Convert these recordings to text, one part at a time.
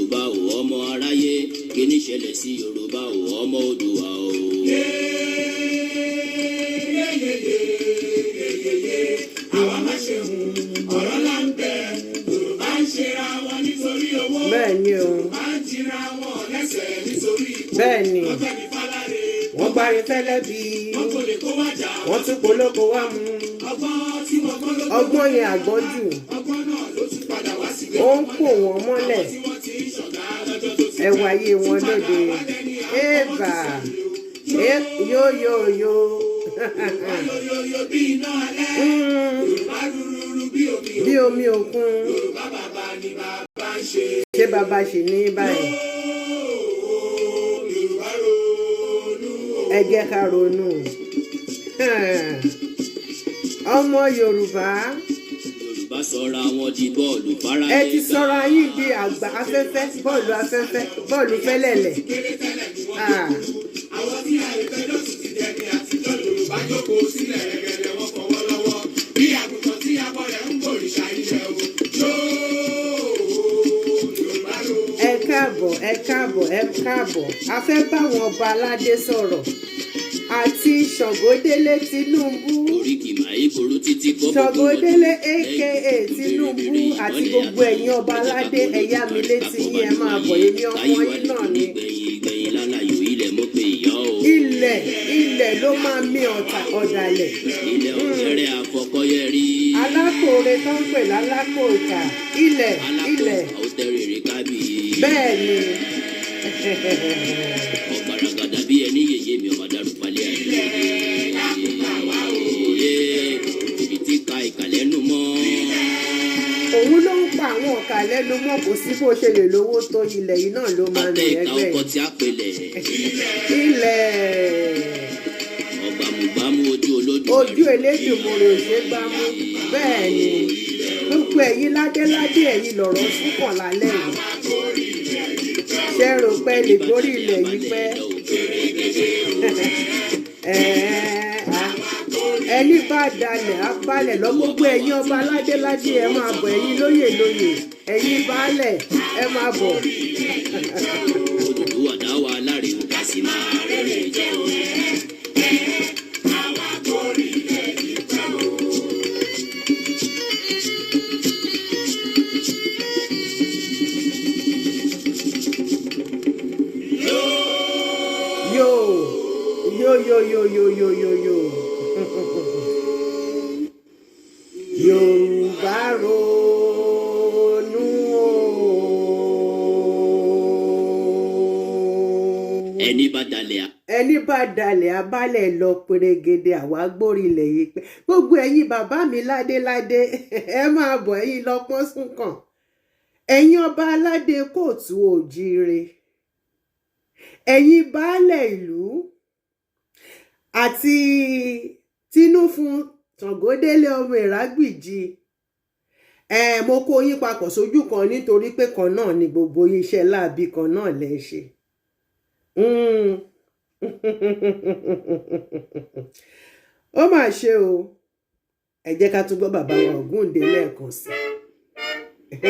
Yorùbá o, ọmọ aráyé? Kí ní ṣẹlẹ̀ sí Yorùbá o, ọmọ Oòduà o? Yeyeyeyeyeye, àwa má ṣe hùn ọ̀rọ̀ là ń bẹ. Yorùbá ń ṣera wọn nítorí owó. Bẹ́ẹ̀ ni o. Yorùbá ń jira wọn lẹ́sẹ̀ nítorí ipò. Bẹ́ẹ̀ ni. Wọ́n fẹ́mi fáláre. Wọ́n gbárin fẹ́lẹ́ bí. Wọ́n kò lè kó wájà. Wọ́n tún polóko wá mú. Ọgbọ́n tí wọ́n gbọ́n ló gbé. Ọgbọ́n yẹn àgbọ́n jù. Ọgbọ́n náà ló tún padà wá sílé. Ó ń kó wọn mọ́lẹ̀. Àwọn tí wọ́n ti ń ṣọ̀gá lọ́jọ́ tó ti Ẹ wá ayé wọn lóde. Ébà, yó yó yó. Yoyoyo bí iná alẹ́. Yorùbá rúrúrú bí omi. Bí omi òkun. Yorùbá bàbá ni bàbá ń ṣe. Ṣé bàbá ṣì ní báyìí? Yorùbá ronú o. Ẹ jẹ́ ká ronú, ọmọ Yorùbá. Yorùbá sọra wọn di bọ́ọ̀lù fáráyé. Ẹ ti sọra yín di àgbà afẹ́fẹ́, bọ́ọ̀lù afẹ́fẹ́, bọ́ọ̀lù fẹ́lẹ̀lẹ̀. Kéré tẹ́lẹ̀ ni wọ́n Ah. gbé kúrú. Àwọn tí àìfẹ́ lọ́sùn ti dẹni àtijọ́. Yorùbá jókòó sílẹ̀ rẹ̀gẹ̀dẹ̀, wọ́n fọwọ́ lọ́wọ́. Bí àgùntàn tí abọ́ rẹ̀ ń gbòrìṣà ilẹ̀ o. Yóò Yorùbá ronú. Ẹ káàbọ̀, ẹ káàbọ̀, ẹ káàbọ̀. A fẹ́ báwọn ọba aládé sọ̀rọ̀ àti Ṣàngódélé Tinubu. Oríkì máa ń burú títí kọ́. Ṣàngódélé aka Tinubu àti gbogbo ẹ̀yin ọba aládé, ẹ̀yà mi létí yín, ẹ máa bọ̀. Èmi ọmọ yín náà ni. Gbẹ̀yìn gbẹ̀yìn lálàyò, ilẹ̀ mọ́ pé ìyá o. Ilẹ̀, ilẹ̀ ló máa mì ọ̀tà ọ̀dàlẹ̀. Ilẹ̀ ọ̀gẹ́rẹ́ àfọkọ́yẹrí. Alákòore tó ń pè lálákòókà, ilẹ̀, ilẹ̀. Alákòókà ó tẹ́rẹ̀ẹ́rẹ́ kábì. Bẹ́ẹ̀ ni. Ọ̀gbaragada bí ẹni yèyé mi ọmọ darúpalẹ̀ ayé. Ibi tí ka ìkàlẹ́ nù mọ́. Òun ló ń pa àwọn ọ̀kà lẹ́nu mọ́. Kò sí bó ṣe lè lówó tó, ilẹ̀ yìí náà ló máa Àtẹ rìn ìka ẹgbẹ́. ọkọ̀ tí a pèlẹ̀. Ilẹ̀. Ọ̀gbàmùgbàmù ojú olódùmarè. Ojú Elédùmarè ò ṣe gbámú. Bẹ́ẹ̀ ni. Gbogbo ẹ̀yin ládéládé, ẹ̀yin lọ̀rọ̀ súnkàn lálẹ́ yìí. Ṣé rò pé lè gorí ilẹ̀ yìí pẹ́? Ẹ̀ẹ́, ẹni bá dalẹ̀ á balẹ̀ lọ. Gbogbo ẹ̀yin ọba aládéládé, ẹ máa bọ̀. Ẹ̀yin lóyè lóyè, ẹ̀yin baálẹ̀, ẹ máa bọ̀. Odùduwà dá wa láre o, ká sì máa rere jẹ́ o. Àwa gorí ilẹ̀ yìí pẹ́ o. Yo yo yo yo yo yo yo yo, Yorùbá ronú o. Ẹni bá dalẹ̀ Ẹni bá dalẹ̀ abálẹ̀ lọ pèrègèdè. Àwa gbórí ilẹ̀ yìí pé gbogbo ẹ̀yin bàbá mi ládéládé, ẹ máa bọ̀. Ẹ̀yin lọ́pọ́n sún kàn, ẹ̀yin ọba aládé kóòtù òjíire, ẹ̀yin baálẹ̀ ìlú àti Tínúfun Ṣàngódélé ọmọ Ìrágbìjí ẹ, mo kó yín papọ̀ sójú kan nítorí pé kan náà ni gbogbo yín, iṣẹ́ láabi kan náà lẹ ń ṣe. Ó mà ṣe o. Ẹ jẹ́ ká tún gbọ́ bàbá wa Ògúndé lẹ́ẹ̀kan sí i.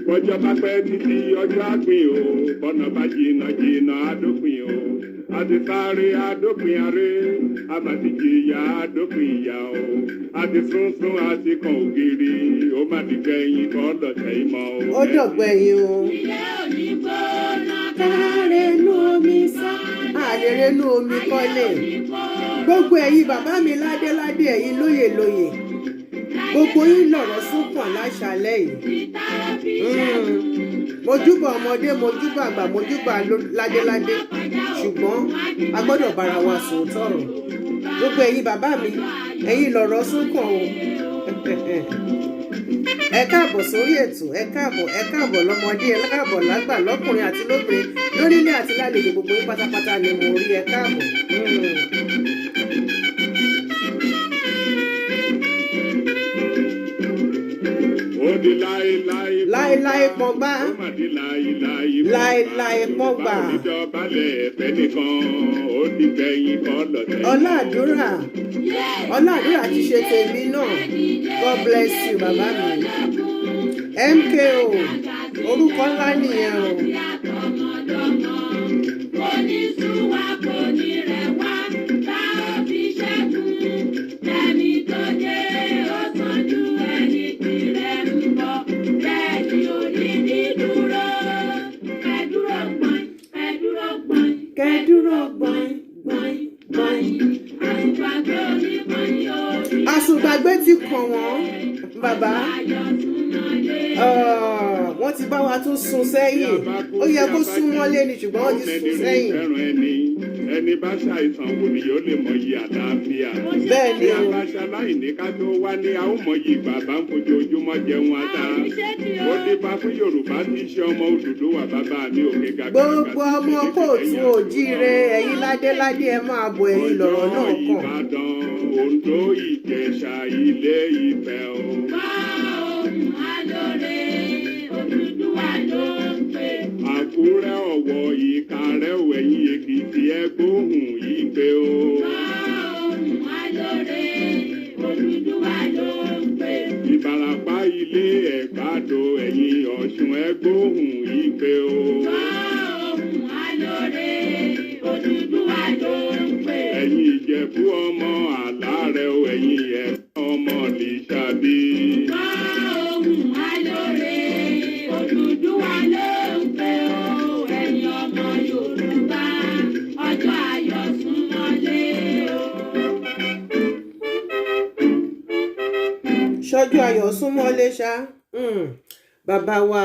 Bọ́jọ́ bá pẹ́ títí, ọjọ́ àpín o. Bọ́nà bá jìnnà jìnnà, àdópin o. Àti sáré àdópin aré, àmàtí jìyà àdópin ìyà o. Àti súnsún àti kan ògiri, ó má di gbẹ̀yìn kọ́ lọ́tẹ̀ ìmọ̀ o. Ó dọ̀gbẹ̀yìn o. Ilé òní gbóná. Kárẹ́nú omi sá àlèrènú omi kọ́lé. Gbogbo ẹ̀yin bàbá mi ládéládé, ẹ̀yin lóyè lóyè, gbogbo yín lọ̀rọ̀ súnkàn láṣálẹ́ yìí. Mojúbà ọmọdé, mojúbà àgbà, mojúbà ládéládé, ṣùgbọ́n a gbọ́dọ̀ bára wa sòótọ́ ọ̀rọ̀. Gbogbo ẹ̀yin bàbá mi, ẹ̀yin lọ̀rọ̀ súnkàn o. Ẹ káàbọ̀ sórí ètò. Ẹ káàbọ̀, ẹ káàbọ̀ lọ́mọdé, ẹ káàbọ̀ lágbà, lọ́kùnrin àti lóbìnrin, lónílé àti lálejò, gbogbo yín pátápátá ni mo rí. Ẹ káàbọ̀. Ó di láéláé. Láéláé pọ́ngbá. Ó mà di láéláé. Láéláé pọ́ngbà. Yorùbá ò ní dọ̀bálẹ̀ ẹ̀fẹ́ nìkan, ó ti gbẹ̀yìn kọ́ lọ́tẹ̀. Ọláàdúrà, Ọláàdúrà ti ṣe tèmi náà. God bless you, bàbá mi. MKO, orúkọ ńlá nìyẹn o. Kò ní sú wa, kò ní rẹ̀ wá, tá ò fi ṣẹ́gun. Tẹni tó dé ó sàn ju ẹni tirẹ̀ ń bọ̀. Bẹ́ẹ̀ ni ò ní ní dúró. Ẹ dúró gbọ̀n, ẹ dúró gbọ̀n, Kẹ dúró gbọ̀n gbọ̀n gbọ̀n. Àsùngbàgbé oníkan yóò rí. Àsùngbàgbé ti kàn wọ́n, bàbá. Ayọ̀ súnmọ́lé. Ah, wọ́n ti bá wa tún sún sẹ́yìn. Ó yẹ kó sún mọ́lé ni, ṣùgbọ́n wọ́n ti sún sẹ́yìn. Fẹ́ràn ẹni, ẹni bá ṣàìsàn wò ni yóò lè mọyì àlàáfíà. Bẹ́ẹ̀ ni Bí a o. bá ṣaláìní ká tó wá ní, a ó mọyì ìgbà bá ń fojoojúmọ́ jẹun ata. Ó dífá fún Yorùbá tí í ṣe ọmọ Odùduwà, bàbá mi òkè gàgàgà. Gbogbo ọmọ kóòtù òjíire, ẹ̀yin ládéládé, ẹ máa bọ̀, ẹ̀yin lọ̀rọ̀ náà kàn. Ìbàdàn, Oǹdó, Ìjẹ̀ṣà, Ilé Ifẹ̀ o. Gbọ́ ohùn alóore, Odùduwà ló ń pè. Àkúrẹ́, Ọ̀wọ̀, Ìkàrẹ́ ò, ẹ̀yìn Èkìtì, ẹ gbóhùn ìpè o. Gbọ́ ohùn alóore, Odùduwà ló ń pè. Ìbàràpá, Ilé Ẹ̀gbádò, ẹ̀yìn Ọ̀ṣun, ẹ gbóhùn ìpè o. Gbọ́ ohùn alóore, Odùduwà ló ń pè. Ẹ̀yin Ìjẹ̀bú, ọmọ Àlárẹ̀ o, ẹ̀yin Ẹ̀gbá, ọmọ Lìṣàbí. Gbọ́ ohùn alóore, Odùduwà ló ń pè o. Ẹ̀yin ọmọ Yorùbá, ọjọ́ ayọ̀ súnmọ́lé o. Ṣọjú ayọ̀ súnmọ́lé ṣá. Bàbá wa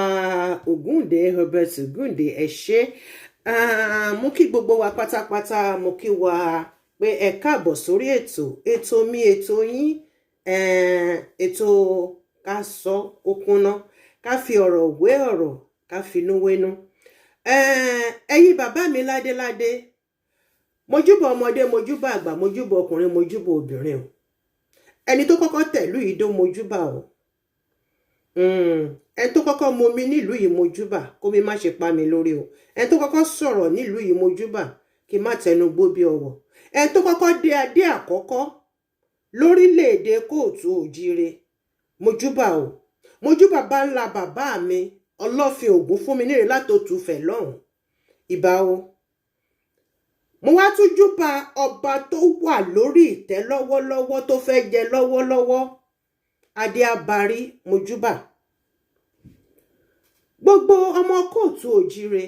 Ògúndé, Herbert Ògúndé, ẹ ṣé. Ah, mo kí gbogbo wa pátápátá, mo kí wa pé ẹ káàbọ̀ sórí ètò, ètò mi, ètò yín, ètò Ká Sọ Ó Kúnná, ká fi ọ̀rọ̀ wé ọ̀rọ̀, ká finú wénú. Ẹ̀yin bàbá mi ládéládé, mojúbà ọmọdé, mojúbà àgbà, mojúbà ọkùnrin, mojúbà obìnrin o. Ẹni tó kọ́kọ́ tẹ̀lú yìí dó, mojúbà o. Ẹni tó kọ́kọ́ momi nílùú yìí, mojúbà, kó mi má ṣe pa mi lórí o. Ẹni tó kọ́kọ́ sọ̀rọ̀ nílùú yìí, mojúbà, kí n má tẹnu gbó bí ọwọ́. Ẹni tó kọ́kọ́ dé adé àkọ́kọ́ lórílẹ̀‐èdè kóòtù òjíire, mojúbà o. Mojúbà bá ńlá bàbá mi Ọlọ́fin Ògún fún mi nírè látòtúfẹ̀ lọ́hùn, ìbà o. Mo wá tún júbà ọba tó wà lórí ìtẹ́ lọ́wọ́lọ́wọ́, tó fẹ́ jẹ lọ́wọ́lọ́wọ́, adé abarí, mojúbà gbogbo ọmọ kóòtù òjíire.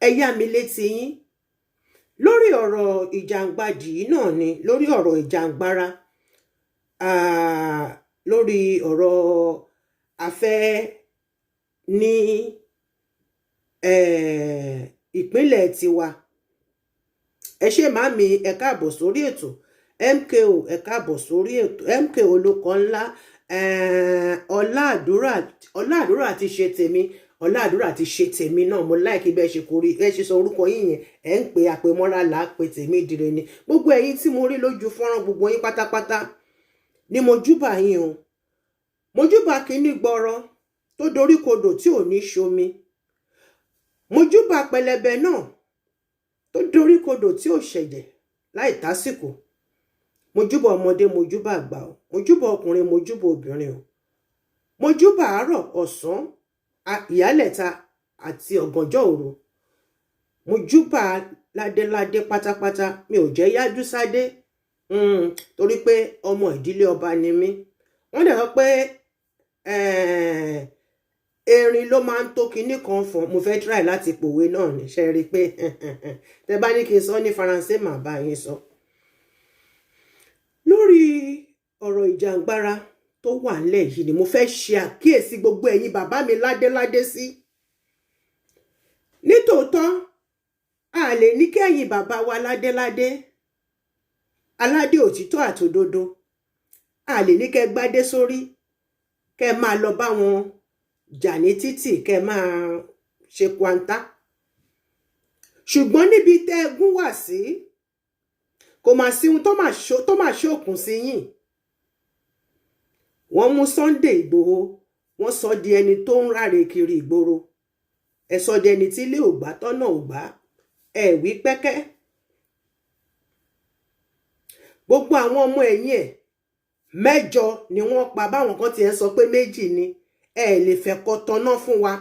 Ẹ yá mi létí yín lórí ọ̀rọ̀ ìjàngbadì yìí náà ni, lórí ọ̀rọ̀ ìjàngbara, lórí ọ̀rọ̀ afẹ́ ní ìpínlẹ̀ tiwa. Ẹ ṣé màmí, ẹ káàbọ̀ sórí ètò. MKO, ẹ káàbọ̀ sórí ètò. MKO olóko ńlá, Ọláàdúrà, Ọláàdúrà ti ṣe tèmi, Ọláàdúrà ti ṣe tèmi náà. Mo like bẹ́ẹ̀ ṣe kórí ẹ ṣe sọ orúkọ yín yẹn. Ẹ ń pè àpèmọ́ra là á pè tèmi dire ni. Gbogbo ẹ̀yin tí mo rí lójú fọ́nrán, gbogbo yín pátápátá ni mo júbà yín o. Mo júbà kínní gbọrọ tó dorí kodò tí ò ní ṣomi, mo júbà pẹlẹbẹ náà tó dorí kodò tí ò ṣẹ̀jẹ̀ láì tásìkò. Mo júbà ọmọdé, mo júbà àgbà o, mo júbà ọkùnrin, mo júbà obìnrin o. Mo júbà àárọ̀, ọ̀sán, ìyálẹ̀ta àti ọ̀gànjọ́ òru. Mo júbà ládéládé pátápátá. Mi ò jẹ́ yájú sádé, torí pé ọmọ ìdílé ọba ni mí. Wọ́n dẹ̀ sọ pé erin ló máa ń tó kinní kan fún. Mo fẹ́ try láti pòwe náà ní ṣe rí i pé tẹ bá ní kí n sọ ní Faransé, màá bá yín sọ. Lórí ọ̀rọ̀ ìjàngbara tó wà nílẹ̀ yìí ni mo fẹ́ ṣe àkíyèsí gbogbo ẹ̀yin bàbá mi ládéládé sí. Nítòótọ́, a lè ní kí ẹ̀yin bàbá wa ládéládé, aládé òtítọ́ àtòdodo, a lè ní kẹ́ gbádé sórí, kẹ́ máa lọ bá wọn jà ní títì, kẹ́ máa ṣe kwanta. Ṣùgbọ́n níbi tẹ́ ẹ gún wà sí, kò mà sí ohun tó mà ṣókùn sí yín. Wọ́n mú Sunday Ìgbòho, wọ́n sọ di ẹni tó ń ráre kiri ìgboro. Ẹ sọ di ẹni tí ilé ò gbà, tọ́nà ò gbà. Ẹ wí pẹ́kẹ́. Gbogbo àwọn ọmọ ẹ̀yìn ẹ̀ mẹ́jọ ni wọ́n pa, báwọn kan tiẹ̀ sọ pé méjì ni. Ẹ lè fẹ́ kọ́ tọ́ná fún wa.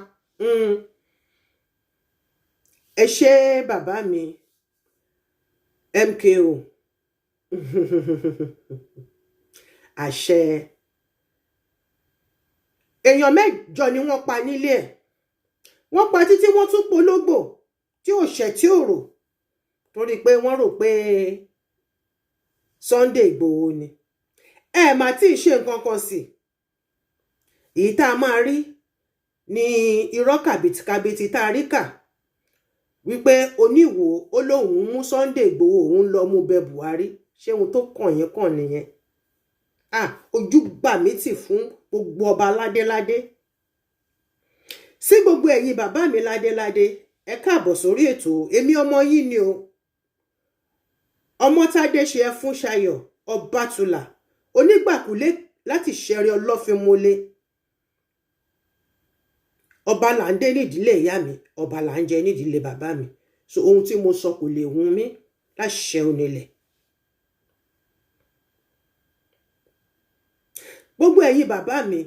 Ẹ ṣé bàbá mi MKO. Àṣẹ. Èèyàn mẹ́jọ ni wọ́n pa nílé ẹ̀. Wọ́n pa títí, wọ́n tún pológbò tí ò ṣẹ̀ tí ò rò, torí pé wọ́n rò pé Sunday Ìgbòho ni. Ẹ mà tí ì ṣe nǹkan kan sí èyí tá a máa rí ní irọ́ kàbìtìkàbìtì tá a rí kà wípé oníwò ó lóun mú Sunday Ìgbòho, òun lọ mú bẹ Buhari. Ṣé ohun tó kàn yín kàn nìyẹn? Ah, ojú gbà mí tì fún gbogbo ọba ládéládé, sí gbogbo ẹ̀yin bàbá mi ládéládé. Ẹ káàbọ̀ sórí ètò. Èmi ọmọ yín ni o, Ọmọtádé ṣe ẹ fún Ṣayọ̀ Ọbátúlà, onígbàkúlé láti ṣẹrẹ ọlọ́fínmọ́lé. Ọba là ń dé nídìílé ìyá mi, ọba là ń jẹ nídìílé bàbá mi. So ohun tí mo sọ kò lè hun mí láṣẹ onílẹ̀. Gbogbo ẹ̀yin bàbá mi,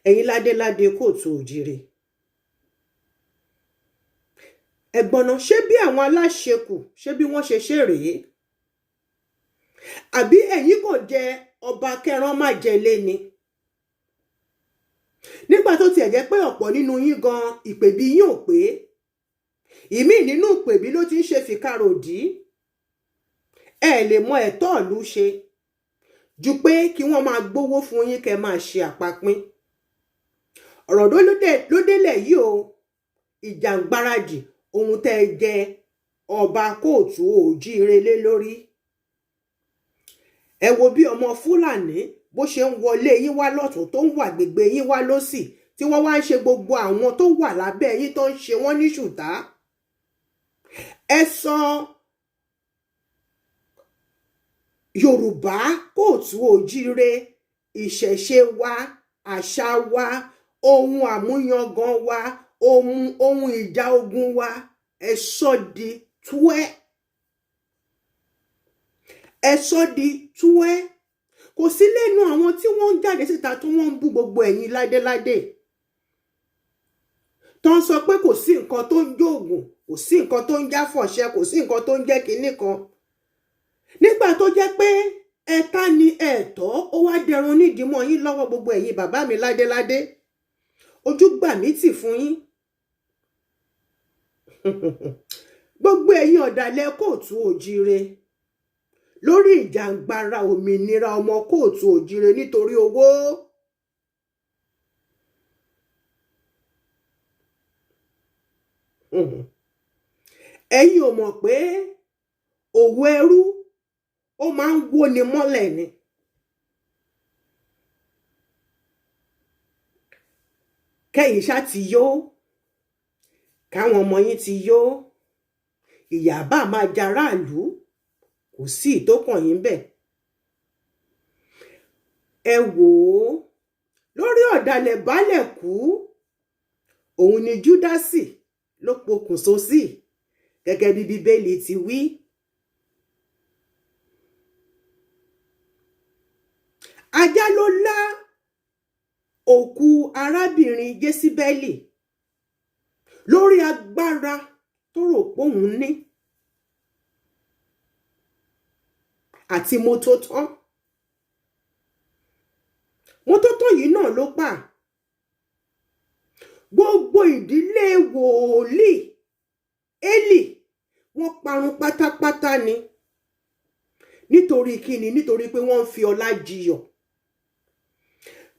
ẹ̀yin ládéládé kóòtù òjìrè, ẹ̀gbọ́n náà, ṣé bí àwọn aláṣekù, ṣé bí wọ́n ṣe ṣe rèé? Àbí ẹ̀yin kò jẹ ọba kẹran má jẹ lé ni? Nígbà tó tiẹ̀ jẹ́ pé ọ̀pọ̀ nínú yín gan ìpèbí yín ò pé, ìmíì nínú ìpèbí ló ti ń ṣe fìkaròdì. Ẹ lè mọ ẹ̀tọ́ ìlú ṣe ju pé kí wọ́n máa gbowó fún yín kẹ́ máa ṣe àpapín. Ọ̀rọ̀ ló délẹ̀ yìí o. Ìjàngbáradì ohun tẹ́ ẹ jẹ ọba kóòtù òjíire lé lórí. Ẹ wo bí ọmọ Fúlàní bó ṣe ń wọlé yín wá lọ́tún, tó ń wà gbègbè yín wá lọ́sì, tí wọ́n wá ń ṣe gbogbo àwọn tó wà lábẹ́ yín, tó ń ṣe wọ́n ní ṣùtá. Ẹ sọ Yorùbá kóòtù òjíire, ìṣẹ̀ṣe wa, àṣà wa, ohun àmúyangàn wa, ohun ìjà ogun wa, ẹ sọ di túẹ́, ẹ sọ di túẹ́. Kò sí lẹ́nu àwọn tí wọ́n ń jáde síta tí wọ́n ń bú gbogbo ẹ̀yin ládéládé, tó ń sọ pé kò sí nǹkan tó ń jóògùn, kò sí nǹkan tó ń jáfọ̀ṣẹ, kò sí nǹkan tó ń jẹ́ kinní kan. Nígbà tó jẹ́ pé ẹ̀ta ni ẹ̀tọ́, ó wá dẹrun nídìí mọ́ yín lọ́wọ́. Gbogbo ẹ̀yin bàbá mi ládéládé, ojú gbà mí tì fún yín. Gbogbo ẹ̀yin ọ̀dàlẹ̀ kóòtù òjíire lórí ìjàngbara òmìnira ọmọ kóòtù òjíire nítorí owó. Ẹ̀yin ò mọ̀ pé òwò ẹrú ó máa ń wóni mọ́lẹ̀ ni. Kẹ́yìn ṣá ti yó, káwọn ọmọ yín ti yó, ìyà bá máa jaráàlú, kò sí ìtókàn yín bẹ́ẹ̀. Ẹ wò ó, lórí ọ̀dàlẹ̀ baálẹ̀ kú, òun ni Júdásì ló pokùnso sí, gẹ́gẹ́ bí Bíbélì ti wí. Ajá ló lá òkú arábìnrin Jésíbẹ́lì lórí agbára tó rò pé òun ní àti mọ́tótán. Mọ́tótán yìí náà ló pa gbogbo ìdílé wòlíì Élì, wọ́n parun pátápátá ni. Nítorí kíni? Nítorí pé wọ́n ń fi ọlá jiyọ̀.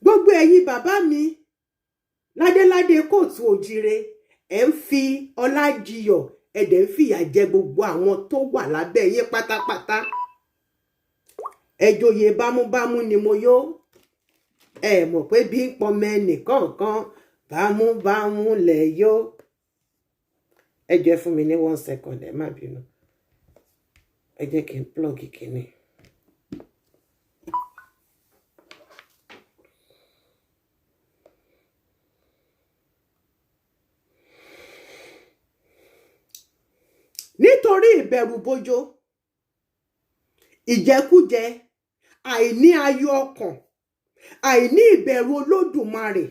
Gbogbo ẹ̀yin bàbá mi ládéládé kóòtù òjire, ẹ̀ ń fi ọlá jiyọ̀, ẹ̀ dẹ̀ ń fìyà jẹ gbogbo àwọn tó wà lábẹ́ yín pátápátá. Ẹ joyè bámúbámú ni mo yó. Ẹ mọ̀ pé bí ń pọnmọ ẹnìkọ̀ọ̀kan, bámúbámú lẹ̀ yó. Ẹ jẹ́ fún mi ní 1 second, ẹ má bínú. Ẹ jẹ́ kí n plug kínní. Nítorí ìbẹ̀rù bojo, ìjẹkújẹ, àìní ayọ̀ ọkàn, àìní ìbẹ̀rù Olódùmarè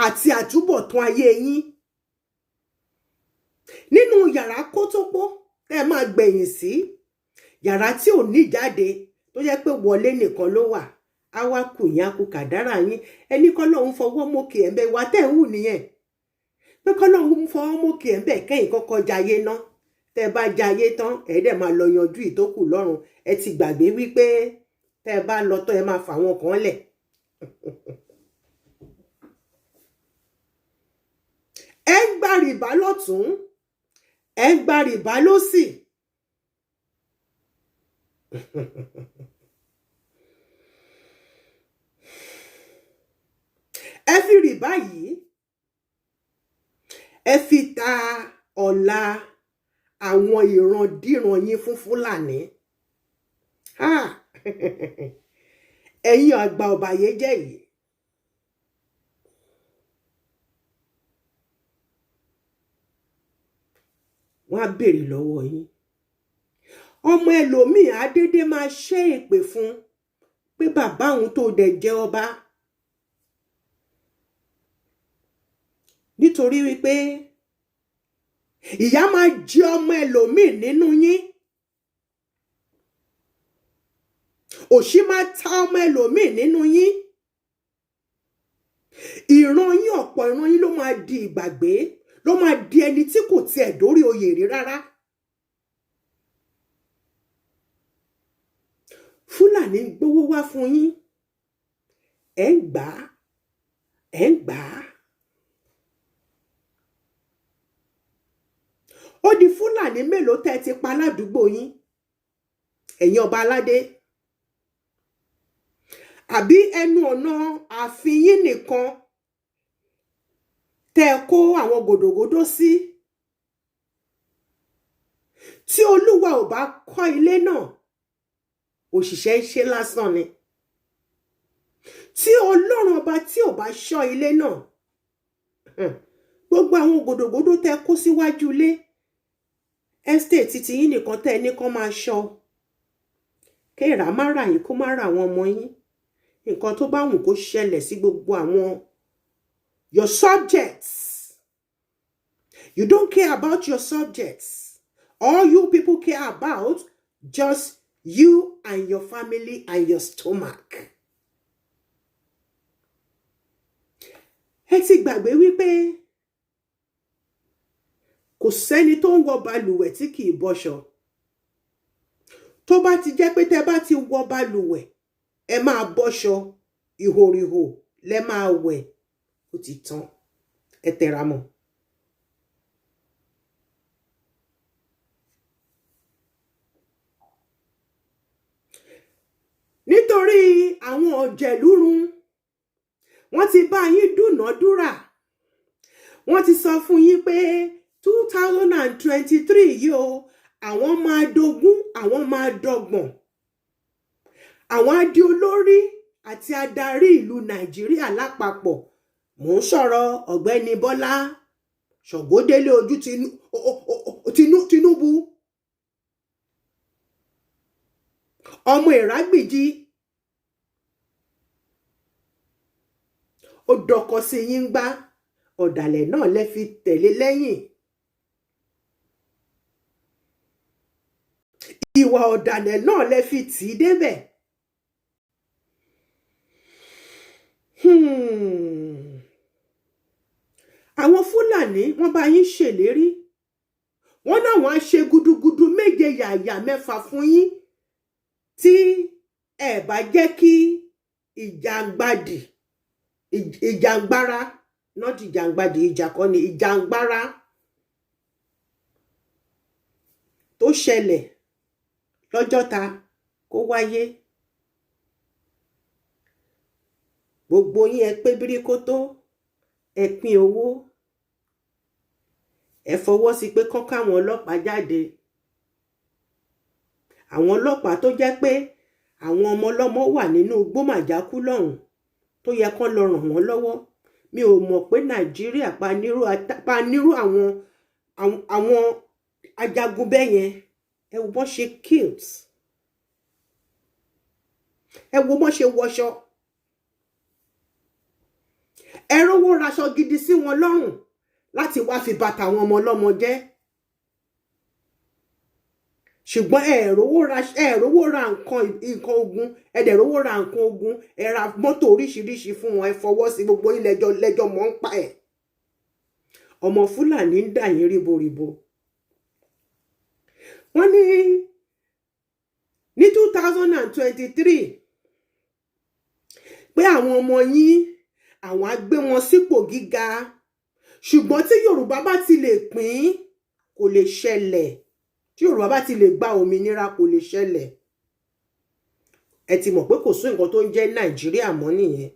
àti àtúbọ̀tán ayé yín nínú yàrá kótópó tẹ́ ẹ máa gbẹ̀yìn sí, yàrá tí ò ní jáde, tó jẹ́ pé wọlé nìkan ló wà, á wá kù yín, á kú kàdárà yín. Ẹni kọ́lọ́hún fọwọ́ mókè ẹ̀ ń bẹ, ìwà tẹ́ ń hù nìyẹn, pé kọ́lọ́hún fọwọ́ mókè ẹ̀ ń bẹ kẹ́yìn kọ́kọ́ jayé ná. Tẹ́ ẹ bá jayé tán, ẹ̀ dẹ̀ máa lọ yanjú ìtókù lọ́run. Ẹ ti gbàgbé wípé tẹ́ ẹ bá lọ tán, ẹ máa fà wọn kan lẹ̀. Ẹ ń gba rìbá lọ́tún, ẹ ń gba rìbá lọ́sì. Ẹ fi rìbá yìí, ẹ fi ta ọ̀la àwọn ìrandíran yín fún Fúlàní. Ẹ̀yin àgbà ọ̀bàyéjẹ́ yìí, wọ́n á béèrè lọ́wọ́ yín. Ọmọ ẹlòmíì á dédé máa ṣẹ́ èpè fún pé bàbá òun tó dẹ̀ jẹ́ ọba, nítorí wípé ìyá máa jẹ ọmọ ẹlòmíì nínú yín, òṣì máa ta ọmọ ẹlòmíì nínú yín. Ìran yín, ọ̀pọ̀ ìran yín ló máa di ìgbàgbé, ló máa di ẹni tí kò tiẹ̀ dórí oyè rí rárá. Fúlàní ń gbowó wá fún yín, ẹ̀ ń gbà á, ẹ̀ ń gbà á. Ó di Fúlàní mélòó tẹ́ ẹ ti pa ládùúgbò yín, ẹ̀yin ọba aládé? Àbí ẹnu ọ̀nà ààfin yín nìkan tẹ́ ẹ kó àwọn gòdògòdó sí? Tí Olúwa ò bá kọ́ ilé náà, òṣìṣẹ́ ń ṣe lásán ni. Tí Ọlọ́run ọba tí ò bá ṣọ́ ilé náà, gbogbo àwọn gòdògòdó tẹ́ kó síwájú ilé estate ti yín nìkan tẹ́ ẹ ní kán máa ṣọ́, kéèrà má rà yín, kó má rà àwọn ọmọ yín. Nǹkan tó bá wù kó ṣẹlẹ̀ sí gbogbo àwọn your subjects, you don't care about your subjects. All you people care about just you and your family and your stomach. Ẹ ti gbàgbé wípé kò sẹ́ni tó ń wọ balùwẹ̀ tí kì í bọ́ṣọ. Tó bá ti jẹ́ pé tẹ́ bá ti wọ balùwẹ̀, ẹ máa bọ́ṣọ, ìhòrìhò lẹ máa wẹ̀, ó ti tán, ẹ tẹra mọ́. Nítorí àwọn ọ̀jẹ̀lúrun, wọ́n ti bá yín dúnàádúrà, wọ́n ti sọ fún yín pé 2023 yìí o, àwọn máa dogún, àwọn máa dọgbọ̀n, àwọn á di olórí àti adarí ìlú Nàìjíríà lápapọ̀. Mò ń sọ̀rọ̀ ọ̀gbẹ́ni Bọ́lá Ṣọ̀gọ́délé ojú Tinubu, ọmọ Ìrágbìjí, ó dọkọ sí yín gbá, ọ̀dàlẹ̀ náà lẹ fi tẹ̀lé lẹ́yìn. Ìwà ọ̀dàlẹ̀ náà lẹ fi tì í débẹ̀. Àwọn Fúlàní wọ́n bá yín ṣèlérí, wọ́n náà wọ́n á ṣe gudugudu méje yàyà mẹ́fà fún yín tí ẹ bá jẹ́ kí ìjàngbadì, ìjàngbara, not ìjàngbadì, ìjà kọ́ ni, ìjàngbara tó ṣẹlẹ̀ lọ́jọ́ta kó wáyé. Gbogbo yín ẹ pé bíríkótó, ẹ pín owó, ẹ fọwọ́ sí pé kán káwọn ọlọ́pàá jáde. Àwọn ọlọ́pàá tó jẹ́ pé àwọn ọmọ ọlọ́mọ wà nínú gbómàjákú lọ́hùn tó yẹ kán lọ ràn wọ́n lọ́wọ́. Mi ò mọ̀ pé Nàìjíríà pa nírú àwọn Ajagun bẹ́ẹ̀ yẹn, ẹ wo bọ́n ṣe cute, ẹ wo bọ́n ṣe wọṣọ, ẹ rówó raṣọ gidi sí wọn lọ́rùn láti wá fi bàtà àwọn ọmọ ọlọ́mọ jẹ́, ṣùgbọ́n ẹ rówó ra nǹkan ogun, ẹ dẹ̀ rówó ra nǹkan ogun, ẹ ra mọ́tò oríṣiríṣi fún wọn, ẹ fọwọ́ sí gbogbo yín lẹ́jọ́ lẹ́jọ́ mọ́ ń pa ẹ̀. Ọmọ Fúlàní ń dà yín ríboríbo. Wọ́n ní 2023 pé àwọn ọmọ yín, àwọn á gbé wọn sípò gíga, ṣùgbọ́n tí Yorùbá bá ti lè pín, kò lè ṣẹlẹ̀. Tí Yorùbá bá ti lè gba òmìnira, kò lè ṣẹlẹ̀. Ẹ ti mọ̀ pé kò sí nǹkan tó ń jẹ́ Nàìjíríà mọ́ nìyẹn.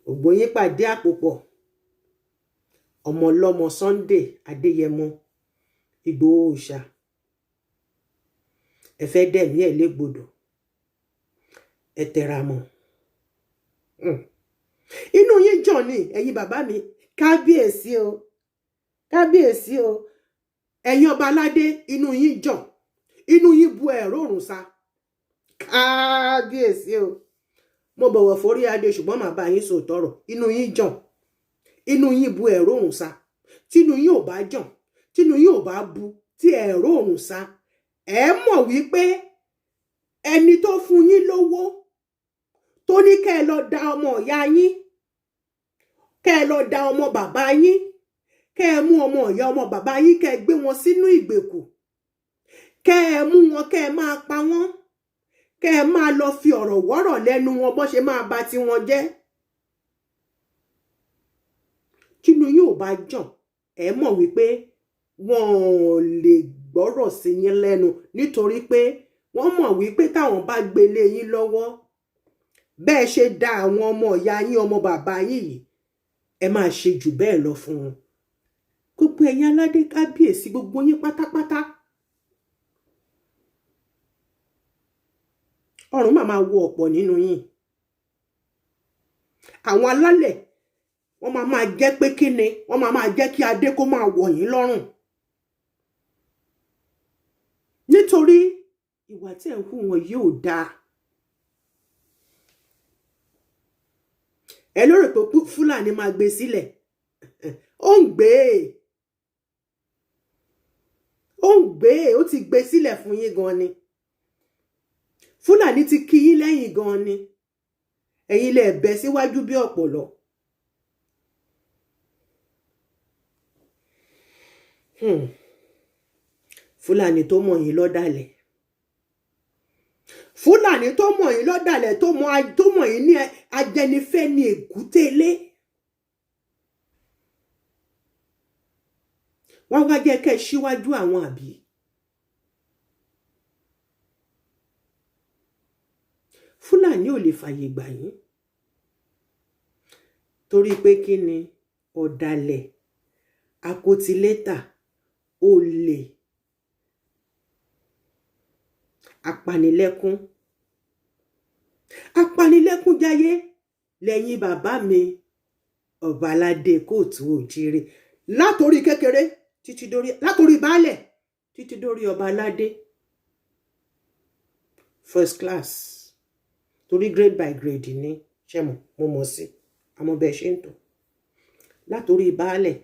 Gbogbo yín pàdé àpòpọ̀ ọmọ ọlọ́mọ Sunday Adéyẹmọ Ìgbòho Òòṣà, ẹ fẹ́ dẹ̀mí ẹ̀ légbodò, ẹ tẹra mọ́. Inú yín jọ ni, ẹ̀yin bàbá mi, kábíyèsí o, kábíyèsí o, ẹ̀yin ọba aládé, inú yín jọ, inú yín bu ẹ̀rọ òrùn sa. Kábíyèsí o, mo bọ̀wọ̀ forí adé, ṣùgbọ́n màá bá yín sòótọ́ ọ̀rọ̀. Inú yín jọ, inú yín bu ẹ̀rọ òrùn sa. Tínú yín ò bá jàn, tínú yín ò bá bu tí ẹ̀rọ òrùn sa, ẹ mọ̀ wípé ẹni tó fún yín lówó tó ní kẹ́ ẹ lọ da ọmọ ìyá yín, kẹ́ ẹ lọ da ọmọ bàbá yín, kẹ́ ẹ mú ọmọ ìyá ọmọ bàbá yín, kẹ́ ẹ gbé wọn sínú ìgbèkùn, kẹ́ ẹ mú wọn, kẹ́ ẹ máa pa wọ́n, kẹ́ ẹ máa lọ fi ọ̀rọ̀ wọ́rọ̀ lẹ́nu wọn bó ṣe máa bà tiwọn jẹ́. Tínú yóò bá jàn, ẹ mọ̀ wípé wọn ò lè gbọ́rọ̀ sí yín lẹ́nu, nítorí pé wọ́n mọ̀ wípé táwọn bá gbélé yín lọ́wọ́, bẹ́ẹ̀ ṣe da àwọn ọmọ ìyá yín, ọmọ bàbá yín yìí, ẹ máa ṣe jù bẹ́ẹ̀ lọ fún wọn. Gbogbo ẹ̀yin aládé, kábíyèsí, gbogbo yín pátápátá, ọrùn máa máa wọ ọ̀pọ̀ nínú yín. Àwọn alálẹ̀ wọ́n máa máa jẹ́ pé kí ni wọ́n máa máa jẹ́ kí adé kó máa wọ̀ yín lọ́rùn, nítorí ìwà tí ẹ̀ ń hù wọn yóò dáa. Ẹ lérò pé Fúlàní máa gbé sílẹ̀, ó ń gbé, ó ń gbé, ó ti gbé sílẹ̀ fún yín gan ni. Fúlàní ti kí yín lẹ́yìn gan ni, ẹ̀yin lẹ bẹ́ síwájú bí ọ̀pọ̀lọ́. Fúlàní tó mọ̀ yín lọ́dàlẹ̀, Fúlàní tó mọ̀ yín lọ́dàlẹ̀, tó mọ̀ yín ní ajẹnifẹ́ ní èkútélé. Wọ́n wá jẹ́ kẹ́ ẹ síwájú àwọn àbí. Fúlàní ò lè fàyè gbà yín, torí pé kí ni? Ọ̀dàlẹ̀, akotilétà, olè, apanilẹ́kún, apanilẹ́kúnjayé lẹ́yìn bàbá mi ọba aládé kóòtù òjìrè, látòrí kékeré títí dórí, látòrí baálẹ̀ títí dórí ọba aládé first class, torí grade by grade ni ṣe mọ̀, mo mọ̀ sí àmọ́ bẹ́ẹ̀ ṣe ń tò, látòrí baálẹ̀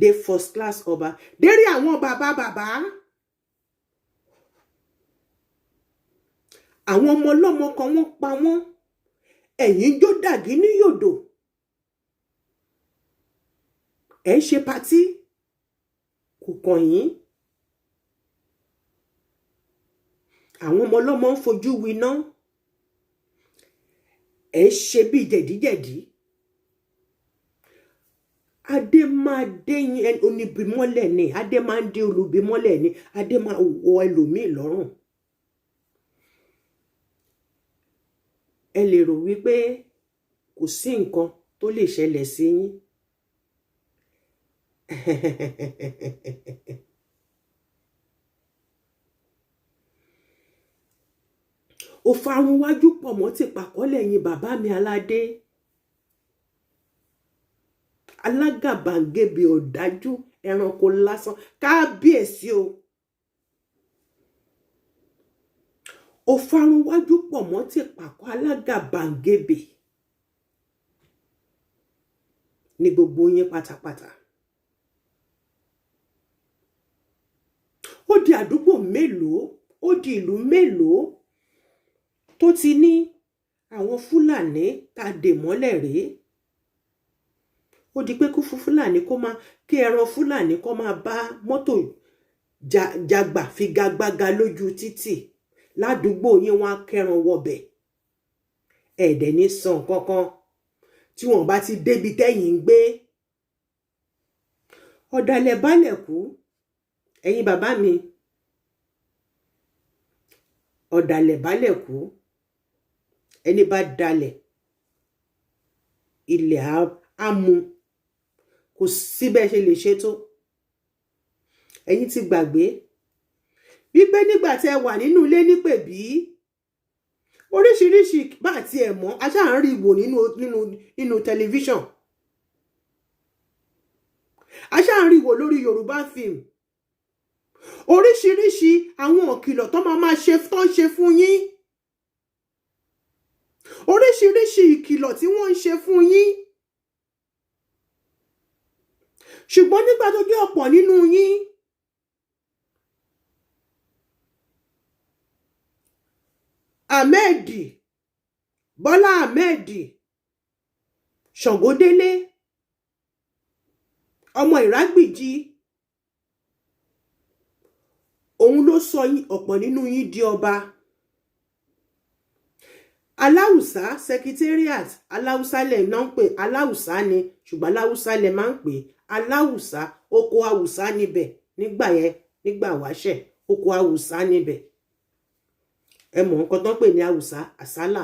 dé first class ọba, dérí àwọn bàbá bàbá, àwọn ọmọ ọlọ́mọ kan wọ́n pa wọ́n, ẹ̀yìn jó dàgí ní yòdò, ẹ̀ ń ṣe patí, kò kàn yín. Àwọn ọmọ ọlọ́mọ ń fojú winá, ẹ̀ ń ṣe bí jẹ̀díjẹ̀dí. Adé máa dé oníbímọ́lẹ̀ ni, adé máa ń dé olùbímọ́lẹ̀ ni, adé máa wọ ẹlòmíì lọ́rùn. Ẹ lè rò wípé kò sí nǹkan tó lè ṣẹlẹ̀ sí yín. Ó farun wájú pọ̀ mọ́ ti pàkọ́ lẹ́yìn bàbá mi aládé. Alágàbàgebè, ọ̀dájú, ẹranko lásán. Kábíyèsí o, ó farunwájú pọ̀ mọ́ ti pàkọ́. Alágàbàgebè ní gbogbo yín pátápátá. Ó di àdúgbò mélòó, ó di ìlú mélòó tó ti ní àwọn Fúlàní tá a dè mọ́lẹ̀ rèé? Ó di pé kó fún Fúlàní, kó máa kí ẹran Fúlàní kó máa bá mọ́tò jagbà figagbága lójú títì ládùúgbò yín. Wọn á kẹran wọbẹ̀, ẹ̀ẹ́dẹ̀ ní sàn kankan tí wọ́n bá ti débi tẹ́yìn ń gbé. Ọ̀dàlẹ̀ balẹ̀ kú. Ẹ̀yin bàbá mi, ọ̀dàlẹ̀ balẹ̀ kú. Ẹni bá dalẹ̀, ilẹ̀ á mu. Kò sí bẹ́ẹ̀ ṣe lè ṣe tó. Ẹ̀yin ti gbàgbé wípé nígbà tí ẹ wà nínú ilé nípèbí, oríṣiríṣi bá tiẹ̀ mọ́, a ṣáà ń rí wò nínú tẹlifíṣàn, a ṣáà ń rí wò lórí Yorùbá fíìmù, oríṣiríṣi àwọn òkìlọ̀ tó máa máa ṣe, tó ń ṣe fún yín, oríṣiríṣi ìkìlọ̀ tí wọ́n ń ṣe fún yín. Ṣùgbọ́n nígbà tó jẹ́ ọ̀pọ̀ nínú yín, Ahmed Bọ́lá Ahmed Ṣàngódélé, ọmọ Ìrágbìjí, òun ló sọ ọ̀pọ̀ nínú yín di ọba Aláùsá. Secretariat Aláùsá lẹ̀ náà ń pè. Aláùsá ni, ṣùgbọ́n Aláùsá lẹ̀ máa ń pè. Aláùsá, oko Àwùsá níbẹ̀ nígbà yẹn, nígbà wáṣẹ̀, oko Àwùsá níbẹ̀. Ẹ mọ̀ nǹkan tó ń pè ní Àwùsá, àsálà.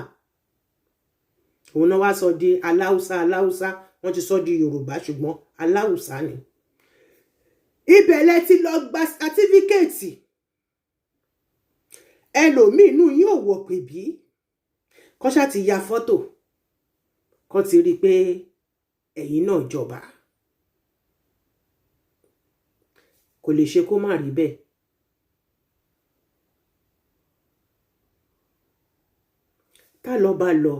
Òun náà wá sọ di Aláùsá. Aláùsá, wọ́n ti sọ di Yorùbá, ṣùgbọ́n Aláùsá ni. Ibẹ̀ lẹ ti lọ gba certificate. Ẹlòmíì inú yín ò wọ̀ pè bí kọ́ ṣáà ti ya fọ́tò kọ́ ti rí i pé ẹ̀yin náà jọba. Kò lè ṣe kó má rí bẹ́ẹ̀. Tá lọ bá lọ,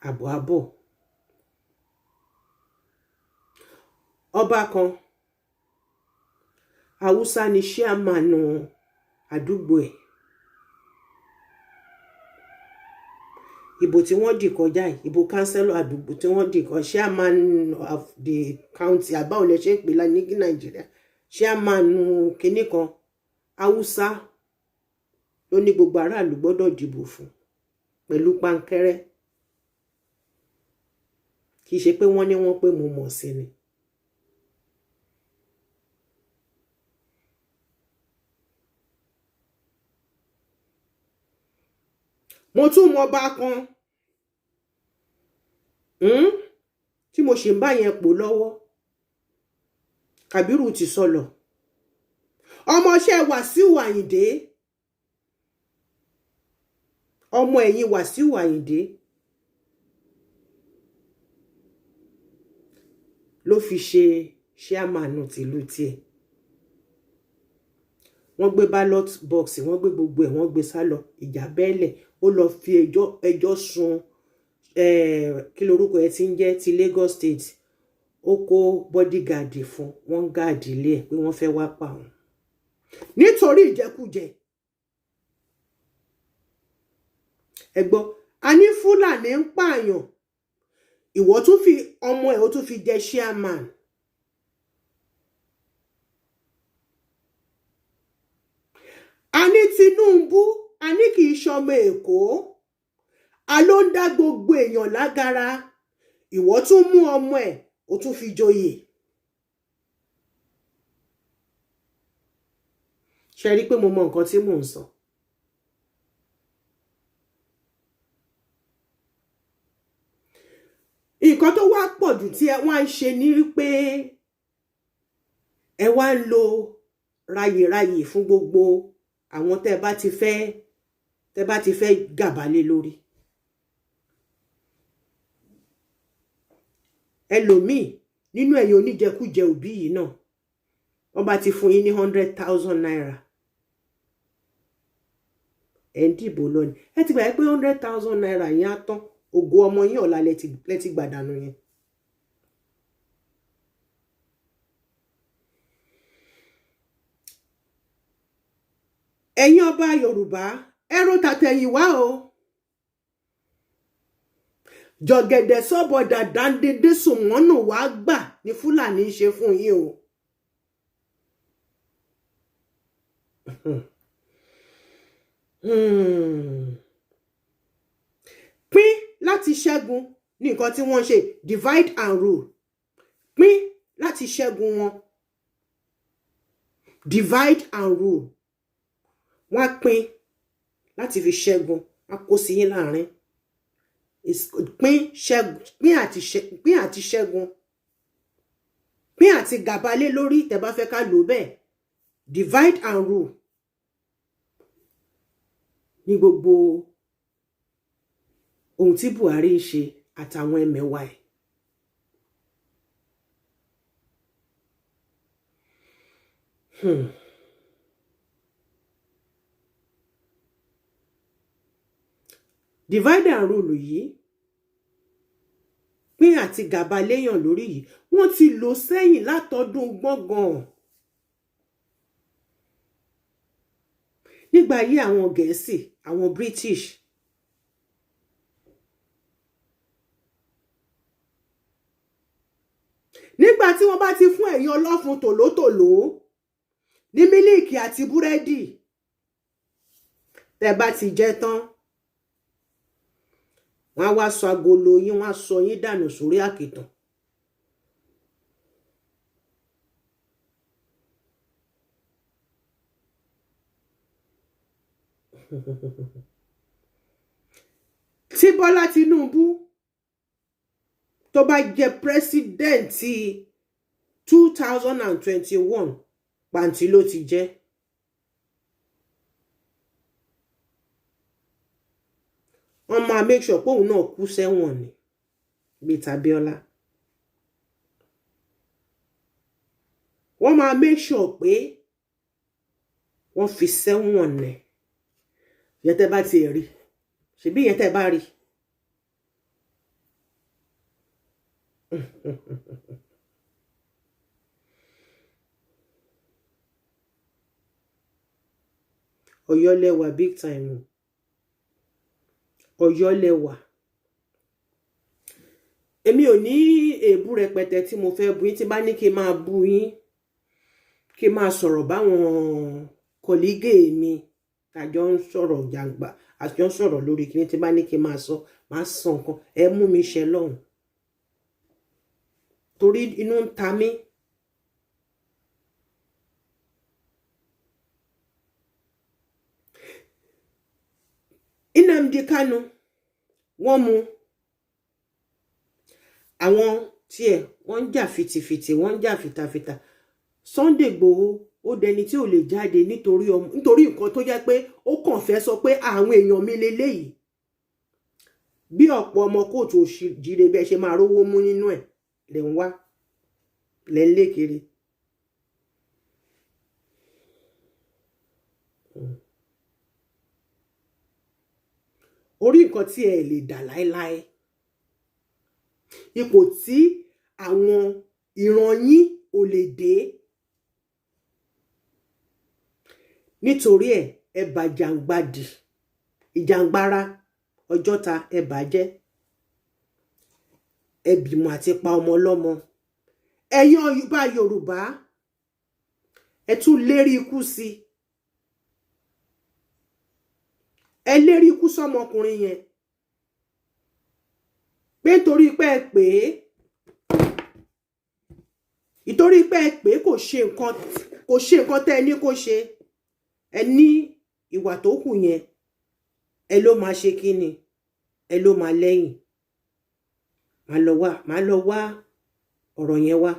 àbọ̀ àbọ̀. Ọba kan, Haúsá ni chairman àdúgbò ẹ̀. Ìbò tí wọ́n dì kọjá yìí, ìbò councillor àdúgbò tí wọ́n dì kọjá, chairman of the county, àbáwò lẹ ṣe ń pè ní Nàìjíríà, chairman kinní kan, Haúsá ló ní gbogbo aráàlú gbọ́dọ̀ dìbò fún pẹ̀lú pankẹ́rẹ́. Kì í ṣe pé wọ́n ní wọ́n pé mo mọ̀ sí ni. Mo tún mọ ọba kan tí mo ṣì ń bá yẹn pò lọ́wọ́. Kàbírù ti sọlọ, ọmọọṣẹ́ Wàsíù Àyìndé, ọmọ ẹ̀yìn Wàsíù Àyìndé ló fi ṣe chairman tìlú tiẹ̀. Wọ́n gbé ballot box, wọ́n gbé gbogbo ẹ̀, wọ́n gbé sálọ. Ìjà bẹ́ẹ̀lẹ̀. Ó lọ fi ẹjọ́ sùn. Kí lorúkọ ẹ ti ń jẹ́ ti Lagos State? Ó kó bodyguard fún wọn, guard ilé ẹ̀ pé wọ́n fẹ́ wá pa òun nítorí ìjẹkújẹ. Ẹ gbọ́, a ní Fúlàní ń pààyàn, ìwọ tún fi ọmọ ẹ̀, ó tún fi jẹ chairman. A ní Tinubu, a ní kì í ṣọmọ Èkó, a ló ń dá gbogbo èèyàn lágara, ìwọ tún mú ọmọ ẹ̀, ó tún fi joyè. Ṣe rí i pé mo mọ nǹkan tí mò ń sọ? Nǹkan tó wá pọ̀ jù tí ẹ wá ń ṣe ni pé ẹ wá ń lo ráyèráyè fún gbogbo àwọn tẹ́ bá ti fẹ́ gàba lé lórí. Ẹlòmíì nínú ẹ̀yin oníjẹkújẹ òbí yìí náà, wọ́n bá ti fún yín ní ₦100,000, ẹ̀ ń dìbò lọ ni. Ẹ ti gbà pé ₦100,000 yẹn á tán, ògo ọmọ yín ọ̀la lẹ ti gbàdànù yẹn. Ẹ̀yin ọba Yorùbá, ẹ ro tàtẹ̀yìnwá o. Jọ̀gẹ̀dẹ̀ sọ́bọ̀dà dáńdédé sùnmọ́nù wàá gbà ní Fúlàní ń ṣe fún yín o. Pín láti ṣẹ́gun ní nǹkan tí wọ́n ṣe, divide and rule. Pín láti ṣẹ́gun wọn, divide and rule. Wọ́n á pín láti fi ṣẹ́gun, á kó sí yín láàrin. Pín, ṣẹ́gun, pín àti ṣẹ́gun, pín àti gàba lé lórí. Tẹ́ bá fẹ́ ká lò bẹ́ẹ̀, divide and rule ní gbogbo ohun tí Buhari ń ṣe àtàwọn ẹmẹ̀wà ẹ̀. Divide and rule yìí, pín àti gàba léèyàn lórí yìí, wọ́n ti lò sẹ́yìn látọdún gbọ̀ngàn nígbà ayé àwọn Gẹ̀ẹ́sì, àwọn British. Nígbà tí wọ́n bá ti fún ẹ̀yin ọlọ́fun tòlótòló ní mílíìkì àti búrẹ́dì, tẹ́ bá ti jẹ tán, wọ́n á wá sọ agolo yín, wọ́n á sọ yín dànù sórí àkìtàn. Tí Bọ́lá Tinubu tó bá jẹ president 2021, pàǹtí ló ti jẹ́. Wọ́n máa make sure pé òun náà kú sẹ́wọ̀n ni bíi tAbíọ́lá. Wọ́n máa make sure pé wọ́n fi sẹ́wọ̀n ní. Ìyẹn tẹ́ bá tiẹ̀ rí, ṣèbí ìyẹn tẹ́ bá rí. Ọ̀yọ́ lẹ́wà big time o. Ọ̀yọ́ lẹ́wà. Èmi ò ní èébú rẹpẹtẹ tí mo fẹ́ bú yín. Tí bá ní kí n máa bú yín, kí n máa sọ̀rọ̀ báwọn colleague mi tàjọ ń sọ̀rọ̀ jàǹgbà, àjọ ń sọ̀rọ̀ lórí kíní, tí bá ní kí n máa sọ, máa sọ nǹkan ẹ mú mi ṣe lọ́hùn, torí inú ń ta mí. Nnamdi Kanu, wọ́n mú àwọn tiẹ̀, wọ́n ń jà fìtìfìtì, wọ́n ń jà fìtàfìtà. Sunday Igboho, ó dẹni tí ò lè jáde nítorí ọmọ, nítorí nǹkan tó jẹ́ pé ó kàn fẹ́ sọ pé àwọn èèyàn mi leléyìí. Bí ọ̀pọ̀ ọmọ kóòtù òṣìjíire bẹ́ẹ̀ ṣe máa rówó mú nínú ẹ̀ lẹ̀ ń wá, lẹ̀ ń lé kiri. Orí nǹkan tí ẹ lè dà láéláé, ipò tí àwọn ìran yín ò lè dé, nítorí ẹ ẹ bà jàǹgbàdì ìjàngbara Ọjọ́ta, ẹ bàjẹ́, ẹ bímọ àti pa ọmọ ọlọ́mọ. Ẹ̀yin ọba Yorùbá, ẹ tún lérí ikú sí, ẹ lérí ikú sọmọkùnrin yẹn pé nítorí pé ẹ pè é, ìtorí pé ẹ pè é, kò ṣe nǹkan, kò ṣe nǹkan tẹ́ ẹ ní kó ṣe. Ẹ ní ìwà tó kù yẹn, ẹ ló máa ṣe kí ni, ẹ ló máa lẹ́yìn. Màá lọ wá ọ̀rọ̀ yẹn wá.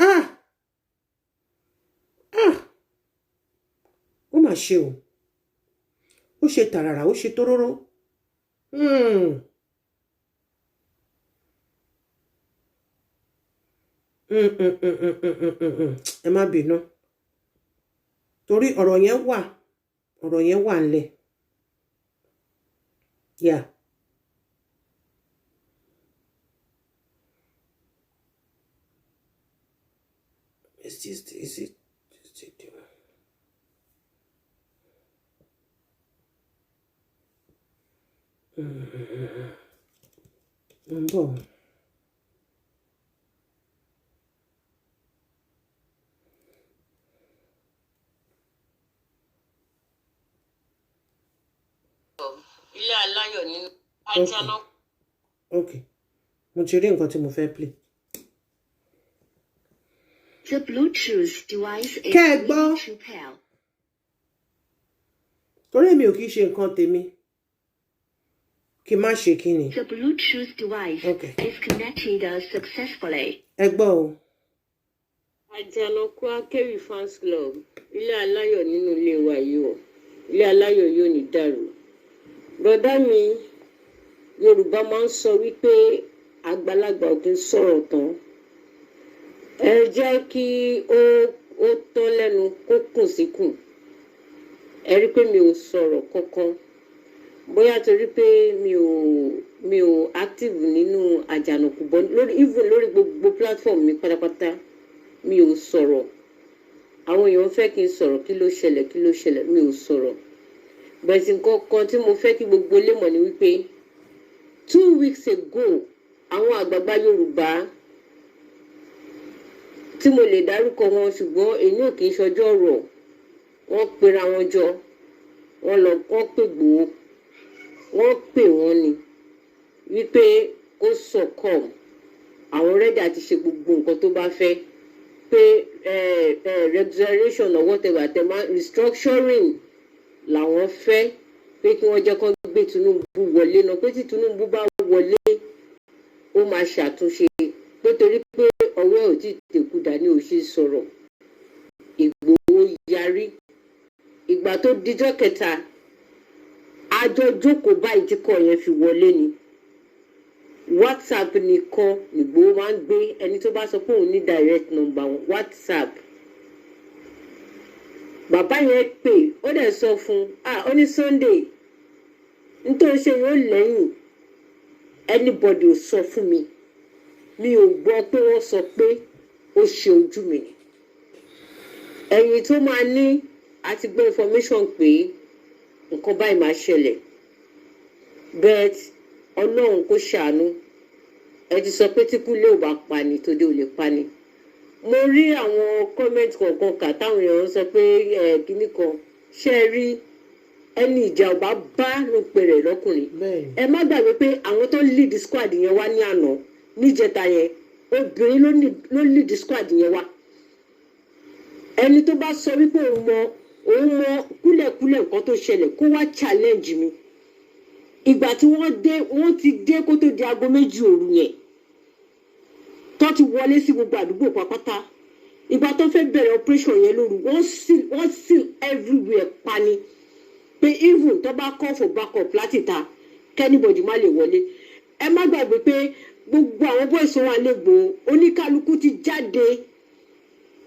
Ah ah, ó mà ṣe o. Ó ṣe tàràrà, ó ṣe tóróró. Ẹ má bínú, torí ọ̀rọ̀ yẹn wà, ọ̀rọ̀ yẹn wà ńlẹ̀. Yeah. Is it Mo ń bọ̀. Ilé aláyọ̀ nínú Okay. Ajánà. Okay. Mo ti rí nǹkan tí mo fẹ́ play. The Bluetooth device is Kẹ́ ẹ gbọ́. ready to pair. Torí èmi ò kì í ṣe nǹkan tèmi. Kí n má ṣe kí ni. The Bluetooth device Okay. is connected successfully. Ẹ gbọ́ o. Àjànàkú Akéwì Fans Club, ilé aláyọ̀ nínú ilé wa yìí o, ilé aláyọ̀ yóò ní dàrú. Bọ̀dá mi, Yorùbá máa ń sọ wípé àgbàlagbà ò kí ń sọ̀rọ̀ tán. Ẹ jẹ́ kí ó tán lẹ́nu kó kùn síkùn. Ẹ rí pé mi ò sọ̀rọ̀ kankan, bóyá torí pé mi ò active nínú Àjànàkú bọ́ lórí, even lórí gbogbo platform mi pátápátá, mi ò sọ̀rọ̀. Àwọn èèyàn fẹ́ kí n sọ̀rọ̀, kí ló ṣẹlẹ̀, kí ló ṣẹlẹ̀, mi ò sọ̀rọ̀. Bẹ̀sì nǹkan kan tí mo fẹ́ kí gbogbo lè mọ̀ ni wípé 2 weeks ago, àwọn àgbààgbà Yorùbá tí mo lè dárúkọ wọn, ṣùgbọ́n èyí ò kì í ṣọjọ́ ọ̀rọ̀, wọ́n pera wọn jọ, wọ́n lọ, wọ́n pè Ìgbòho, wọ́n pè wọ́n ni wípé kó sọ̀kọ̀, àwọn ready àti ṣe gbogbo nǹkan tó bá fẹ́, pé registration or whatever tẹ máa restructuring làwọn fẹ́, pé kí wọ́n jẹ́ kó gbé Tinubu wọlé náà, pé tí Tinubu bá wọlé, ó máa ṣàtúnṣe, pé torí pé ọwọ́ ẹ̀ ò tí ì tẹ̀kù dání ò ṣe sọ̀rọ̀. Ìgbòho yarí. Ìgbà tó dijọ́ kẹta, àjọ jókòó báyìí tí kò yẹn fi wọlé ni. WhatsApp nìkan nÌgbòho máa ń gbé. Ẹni tó bá sọ pé òun ní direct number wọn, WhatsApp bàbá yẹn pè, ó dẹ̀ sọ fún un, ah, ó ní Sunday nítorí ṣe yóò lẹ́yìn. Anybody ò sọ fún mi, mi ò gbọ́ pé wọ́n sọ pé ó ṣe ojú mi ni. Ẹ̀yìn tó máa ní àti gbọ́ information pé nǹkan báyìí máa ṣẹlẹ̀, but Ọlọ́run kò ṣàánú. Ẹ ti sọ pé tí kúlé ò bá pa ni, tòde ò lè pa ni. Mo rí àwọn comment kọ̀ọ̀kan kà táwọn èèyàn sọ pé ẹ kíní kan ṣe é rí, ẹni ìjà ò bá bá ló pe rẹ̀ lọ́kùnrin. Ẹ má gbàgbé pé àwọn tó lead squad yẹn wá ní àná níjẹta yẹn, obìnrin ló lead squad yẹn wá. Ẹni tó bá sọ wípé òun mọ kúlẹ̀kúlẹ̀ nǹkan tó ṣẹlẹ̀, kó wá challenge mi. Ìgbà tí wọ́n dé, wọ́n ti dé kó tó di aago 2 òru yẹn tó ti wọlé sí gbogbo àdúgbò pápátá. Ìgbà tó fẹ́ bẹ̀rẹ̀ operation yẹn lóru, wọ́n seal everywhere pa ni, pé even tó bá call for backup láti ta, kí anybody má lè wọlé. Ẹ má gbàgbé pé gbogbo àwọn boys wà lẹ́gbọ̀ọ́, oníkálukú ti jáde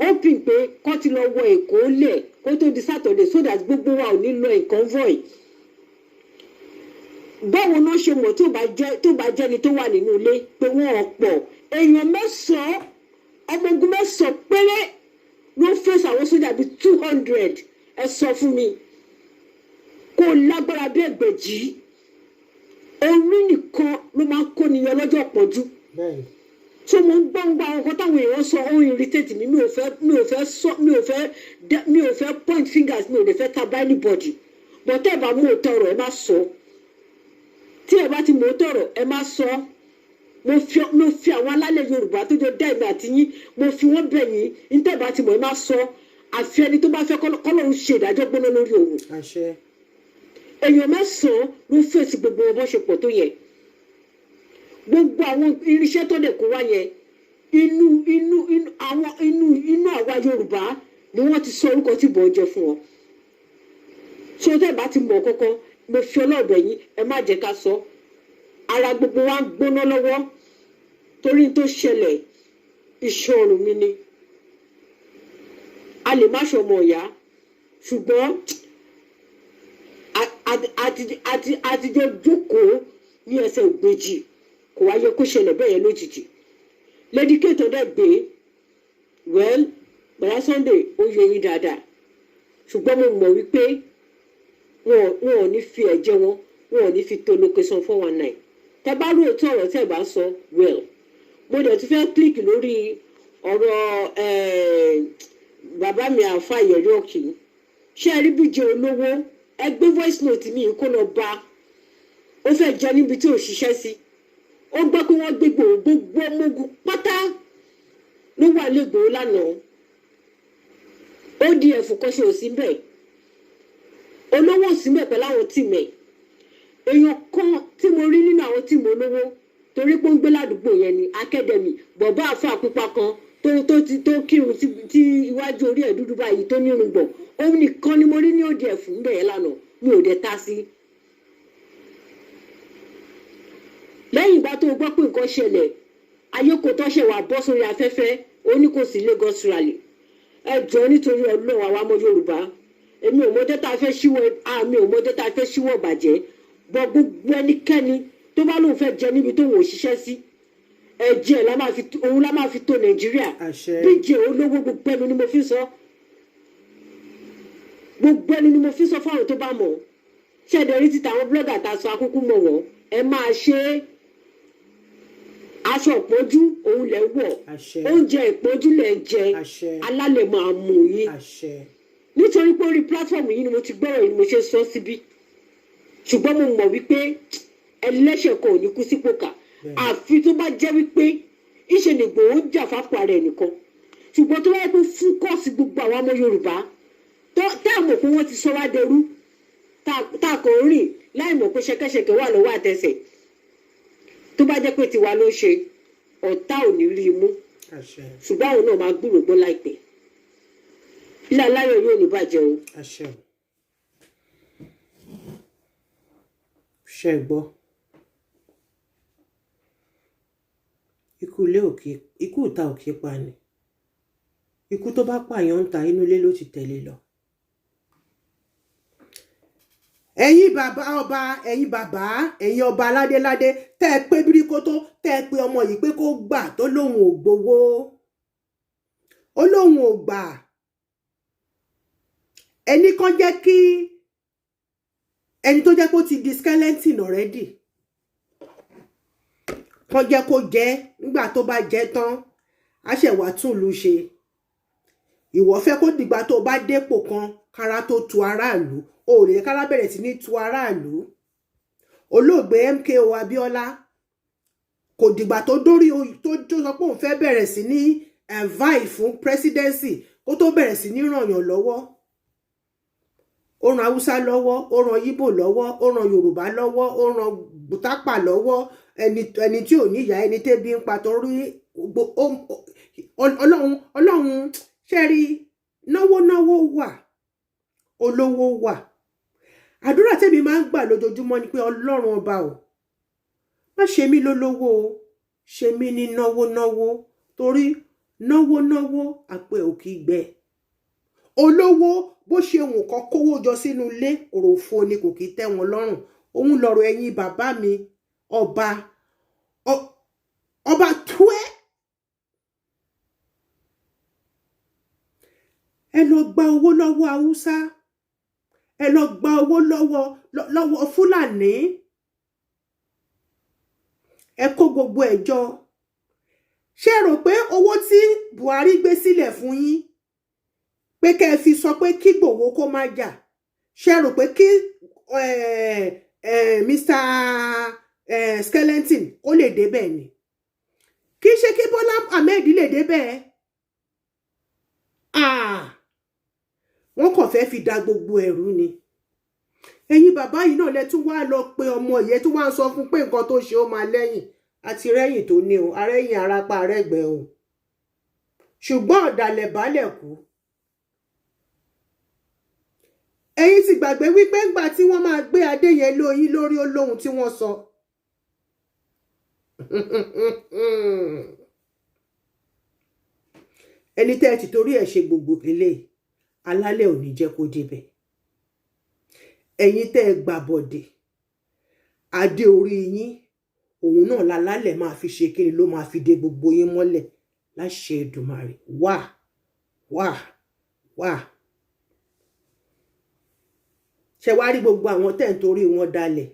open pé kó ti lọ wọ Èkó lẹ̀ kó tó di Saturday, so that gbogbo wa ò ní lọ in convoy. Báwo náà ṣe mọ̀ tó bá jẹ́ ni tó wà nínú ilé pé wọ́n pọ̀? Èèyàn 9, ọmọ ogun 9 péré ló fèsì àwọn sójà bíi 200. Ẹ sọ fún mi, kó o lágbára bí ẹgbẹ̀jì, orí nìkan ló máa ń kó nìyẹn lọ́jọ́ pọ̀jù. So mo ń gbọ́ ń gbọ́ àwọn nǹkan táwọn èèyàn sọ, ó ń irritate mi. Mi ò fẹ́ sọ, mi ò fẹ́ point fingers, mi ò lè fẹ́ ta bá anybody, but tẹ́ ẹ bá mú òótọ́ ọ̀rọ̀, ẹ má sọ. Tí ẹ bá ti mú òótọ́ ọ̀rọ̀, ẹ má sọ. Mo fi àwọn alálẹ̀ Yorùbá tó jọ dá èmi àti yín, mo fi wọ́n bẹ̀ yín ní, tẹ́ ẹ bá ti mọ̀, ẹ má sọ. Àfi ẹni tó bá fẹ́ kọ́lọ́run ṣe ìdájọ́ gbóná lórí òun. Àṣẹ. Èèyàn 9 ló fèsì gbogbo wọn bó ṣe pọ̀ tó yẹn. Gbogbo àwọn irinṣẹ́ tó lè kó wá yẹn, inú inú inú àwọn inú inú àwa Yorùbá ni wọ́n ti sọ orúkọ tí bọ̀ jẹ fún wọn. So tẹ́ ẹ bá ti mọ̀ kọ́kọ́, mo fi ọlọ́ọ̀bẹ yín, ẹ má jẹ́ ká sọ. Ara gbogbo wa ń gbóná lọ́wọ́ torí tó ṣẹlẹ̀. Iṣan ọrùn mi ni. A lè má ṣọmọ ìyá, ṣùgbọ́n àtijọ́ jókòó ní ẹsẹ̀ ògbèjì. Kò wá yẹ kó ṣẹlẹ̀ bẹ́ẹ̀ yẹn lójijì. Lady K tó dẹ̀ gbé, well, Bọ̀dá Sunday, ó yẹ yín dáadáa, ṣùgbọ́n mo mọ̀ wípé wọn ò ní fi ẹ̀jẹ̀ wọn, wọn ò ní fi tó location 419. Tẹ bá rí òótọ́ ọ̀rọ̀ tẹ́ bá sọ. Well, mo dẹ̀ tún fẹ́ click lórí ọ̀rọ̀ bàbá mi, àfa ìyẹ̀rí òkì. Ṣé ẹ rí bíjẹ olówó? Ẹ gbé voice note mi kó lọ bá. Ó fẹ́ jẹ níbi tí ò ṣiṣẹ́ sí. Ó gbọ́ pé wọ́n gbé Ìgbòho, gbogbo ọmọ ogun pátá ló wà lẹ́gbòó lánàá. Ó di ẹ̀fù kan ṣe ò sí bẹ́ẹ̀, olówó ò sí bẹ́ẹ̀ pẹ̀lú àwọn team ẹ̀. Èèyàn kan tí mo rí nínú àwọn team olówó, torí pé ó ń gbé ládùúgbò yẹn ní academy, bọ̀bá àfa pupa kan tó ti tó kírun tí iwájú orí ẹ̀ dúdú báyìí, tó nírun gbọ̀n, òun nìkan ni mo rí ní òde ẹ̀fù ń bẹ̀ yẹn lánàá. Mi ò dẹ̀ ta sí. Lẹ́yìn ìgbà tó o gbọ́ pé nǹkan ṣẹlẹ̀, ayé kò tọ́ ṣe wà bọ́ sórí afẹ́fẹ́, ó ní kò sí Lagos rally. Ẹ jọ̀ọ́, nítorí Ọlọ́run, àwa ọmọ Yorùbá, èmi ò mọdé tá a fẹ́ ṣíwọ́, àmì ò mọdé tá a fẹ́ ṣíwọ́ bàjẹ́ bọ́. Gbogbo ẹnikẹ́ni tó bá lóun fẹ́ jẹ níbi tó wò ó ṣiṣẹ́ sí, ẹ̀jẹ̀ la máa fi, òun la máa fi tó Nàìjíríà. Àṣẹ. Bíjẹ olówó, gbogbo ẹnu ni mo fi sọ, gbogbo ẹnu ni mo fi sọ fáwọn tó bá mọ̀. Ṣẹ̀dẹ̀ rí ti tàwọn blogger tá a sọ, akúkú mọ̀ wọ́n. Ẹ máa ṣe é, aṣọ ìpọ́njú òun lẹ̀ ń wọ̀. Àṣẹ. Oúnjẹ ìpọ́njú lẹ̀ ń jẹ. Àṣẹ. Alálẹ̀ máa mú yín. Àṣẹ. Nítorí pé orí platform yìí ni mo ti gbọ́rọ̀ yìí ni mo ṣe sọ síbí, ṣùgbọ́n mo mọ̀ wípé ẹlẹ́ṣẹ̀ kan ò ní kú sípò kà. Àfi tó bá jẹ́ wípé ìṣe ni Ìgbòho ń jà fápò ara ẹ̀ nìkan, ṣùgbọ́n tó bá yẹ pé fún cause gbogbo àwọn ọmọ Yorùbá tá a mọ̀ pé wọ́n ti sọ wá dẹrú, tá a kò rìn láì mọ̀ pé ṣẹ̀kẹ̀ṣẹ̀kẹ̀ wà lọ́wọ́ àtẹsẹ̀, tó bá jẹ́ pé tiwa ló ṣe, ọ̀tá ò ní rí i mú. Àṣẹ. Ṣùgbọ́n àwọn náà máa gbúròó gbọ́ láìpẹ́. Ilé aláyọ̀ yóò ní bàjẹ́ o. Àṣẹ o. Ṣe gbọ́, ikú ilé òkè, ikú ìta òkè pa ni. Ikú tó bá pààyàn ń ta, inú ilé ló ti tẹ̀lé lọ. Ẹ̀yin bàbá ọba, ẹ̀yin bàbá, ẹ̀yin ọba aládéládé, tẹ́ ẹ pé bíríkótó, tẹ́ ẹ pé ọmọ yìí pé kó gbà, tó lóun ò gbowó, ó lóun ò gbà, ẹnì kan jẹ́ kí ẹni tó jẹ́ kó ti di skeleton already kan jẹ́ kó jẹ́. Nígbà tó bá jẹ́ tán, á ṣẹ̀ wá tún ìlú ṣe. Ìwọ fẹ́ kó dìgbà tó bá dépò kan kára tó tu aráàlú. O ò lè kára bẹ̀rẹ̀ sí ní tu aráàlú. Olóògbé MKO Abiola, kò dìgbà tó dórí tó sọ pé òun fẹ́ bẹ̀rẹ̀ sí ní vie fún presidency kó tó bẹ̀rẹ̀ sí ní ràn yàn lọ́wọ́. Ó ran Haúsá lọ́wọ́, ó ran Yíbò lọ́wọ́, ó ran Yorùbá lọ́wọ́, ó ran Tápà lọ́wọ́, ẹni tí ò ní ìyá, ẹni tẹ́bi ń pa, torí Ọlọ́run, Ọlọ́run ṣe rí. Náwó náwó wà, olówó wà. Àdúrà tèmi máa ń gbà lójoojúmọ́ ni pé, Ọlọ́run ọba o, má ṣe mí lólówó o, ṣe mí ní náwó náwó, torí náwó náwó àpò òkì gbẹ. Olówó, bó ṣe wùn kó kówó jọ sínú ilé, òròfo ni, kò kí tẹ́ wọn lọ́rùn. Òun lọ̀rọ̀ ẹ̀yin bàbá mi ọba, ọba tuẹ́, ẹ lọ gba owó lọ́wọ́ Haúsá, ẹ lọ gba owó lọ́wọ́ Fúlàní, ẹ kó gbogbo ẹ̀ jọ. Ṣé ẹ rò pé owó tí Buhari gbé sílẹ̀ fún yín pé kẹ́ ẹ fi sọ pé kí Ìgbòho kó má jà, ṣé ẹ rò pé kí Mr Skeleton kó lè débẹ̀ ni? Kì í ṣe kí Bọ́lá Ahmed lè débẹ̀. Ah, wọ́n kàn fẹ́ fi da gbogbo ẹ̀rú ni. Ẹ̀yin bàbá yìí náà lẹ tún wá lọ pé ọmọ yẹn, tún wá ń sọ fún pé nǹkan tó ṣe ó máa lẹ́yìn. Àti rẹ́yìn tó ní o, arẹ́yìn arápá arẹ́gbẹ́ o, ṣùgbọ́n ọ̀dàlẹ̀ balẹ̀ kú. Ẹ̀yin ti gbàgbé wípé ńgbà tí wọ́n máa gbé adé yẹn lóyún lórí, ó lóhun tí wọ́n sọ. Ẹni tẹ́ ẹ ti torí ẹ̀ ṣe gbogbo eléyìí, alálẹ̀ ò ní jẹ́ kó débẹ̀. Ẹ̀yin tẹ́ ẹ gbàbọ̀dè, adé orí yín òun náà lálálẹ̀ máa fi ṣe kíni, ló máa fi dé gbogbo yín mọ́lẹ̀ láṣẹ Èdùmàrè. Wà wà wà, ṣe wá rí gbogbo àwọn tẹ́ ń torí wọn dalẹ̀,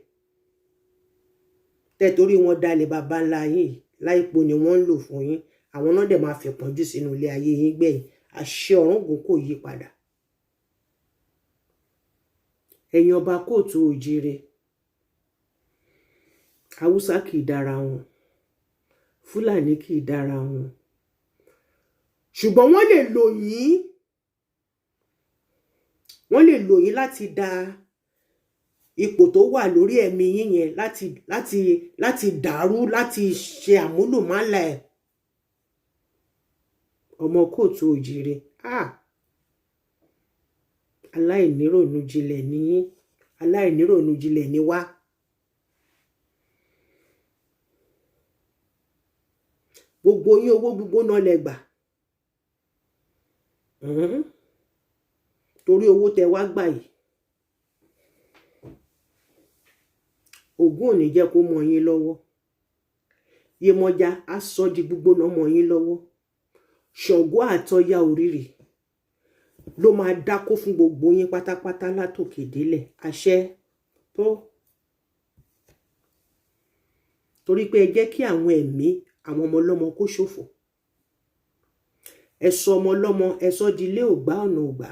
tẹ́ torí wọn dalẹ̀ baba ńlá yín, láìpò ni wọ́n ń lò fún yín. Àwọn náà dẹ̀ máa fi pọ́njú sínú ilé ayé yín gbẹ̀yìn. Àṣẹ Ọ̀rúngún kò yí padà. Ẹ̀yin ọba kóòtù òjìrè, Haúsá kì í dára wọn, Fúlàní kì í dára wọn, ṣùgbọ́n wọ́n lè lò yín, wọ́n lè lò yín láti da ipò tó wà lórí ẹ̀mí yín yẹn, láti dàrú, láti ṣe àmúlùmálà ẹ̀. Ọmọ kóòtù òjìrè, ah, aláìníròònú jinlẹ̀ ní yín, aláìníròònú jinlẹ̀ ní wá. Gbogbo yín, owó gbígbóná lẹ gbà. Torí owó tẹ wá gbà yìí, Ògún ò ní jẹ́ kó mọ yín lọ́wọ́. Yemọja á sọ di gbígbóná mọ́ yín lọ́wọ́. Ṣàngó àtọya òrìrì ló máa dákó fún gbogbo yín pátápátá látòkè délẹ̀. Àṣẹ tó torí pé ẹ jẹ́ kí àwọn ẹ̀mí àwọn ọmọ ọlọ́mọ kó ṣòfò. Ẹ sọ ọmọ ọlọ́mọ, ẹ sọ di ilé ògbà ọ̀nà ògbà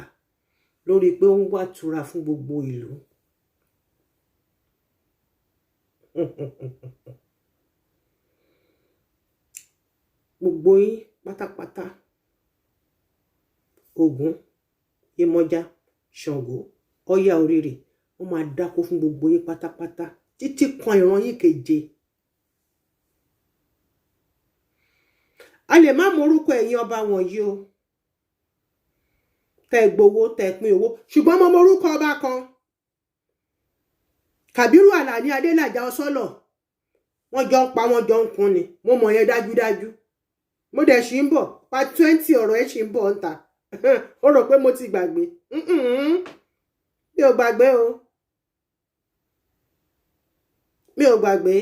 lórí pé ó ń wá tura fún gbogbo ìlú. Gbogbo yín pátápátá, Ògún, Yemọja, Ṣàngó, Ọya òrìrì, wọ́n máa dákó fún gbogbo yín pátápátá títí kan ìran yín keje. A lè má mọ orúkọ ẹ̀yin ọba wọ̀nyí o, tẹ́ gbowó, tẹ́ pín owó, ṣùgbọ́n mo mọ orúkọ ọba kan, Kàbírù Àlàní Adélàjà Ọsọlọ. Wọ́n jọ ń pa, wọ́n jọ ń kún ni. Mo mọ̀ yẹn dájúdájú. Mo dẹ̀ ṣì ń bọ̀, part 20 ọ̀rọ̀ ẹ̀ ṣì ń bọ̀ ń ta. Ó rò pé mo ti gbàgbé? Mi ò gbàgbé o, mi ò gbàgbé,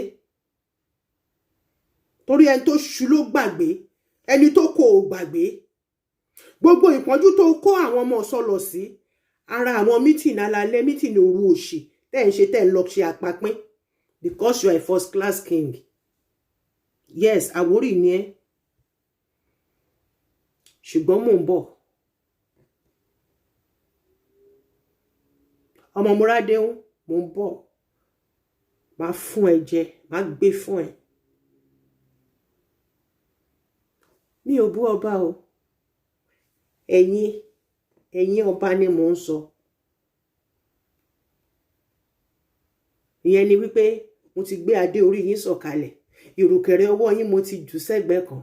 torí ẹni tó ṣu ló gbàgbé, ẹni tó kó o gbàgbé. Gbogbo ìpọ́njú tó kó àwọn ọmọ Ọ̀sọ́lọ̀ sí ara, àwọn meeting alalẹ́, meeting òru òṣì tẹ́ ń ṣe, tẹ́ ń lọ ṣe àpapín, because you are a first class king. Yes, Àwórì ni ẹ́, ṣùgbọ́n mò ń bọ̀. Ọmọ Múrádéhùn, mò ń bọ̀, máa fún ẹ jẹ, máa gbé fún ẹ. Mi ò bú ọba o. Ẹ̀yin ọba ni mò ń sọ. Ìyẹn ni wípé mo ti gbé adé orí yín sọ̀kalẹ̀, ìrùkẹ̀rẹ̀ ọwọ́ yín mo ti jù sẹ́gbẹ̀ẹ́ kan.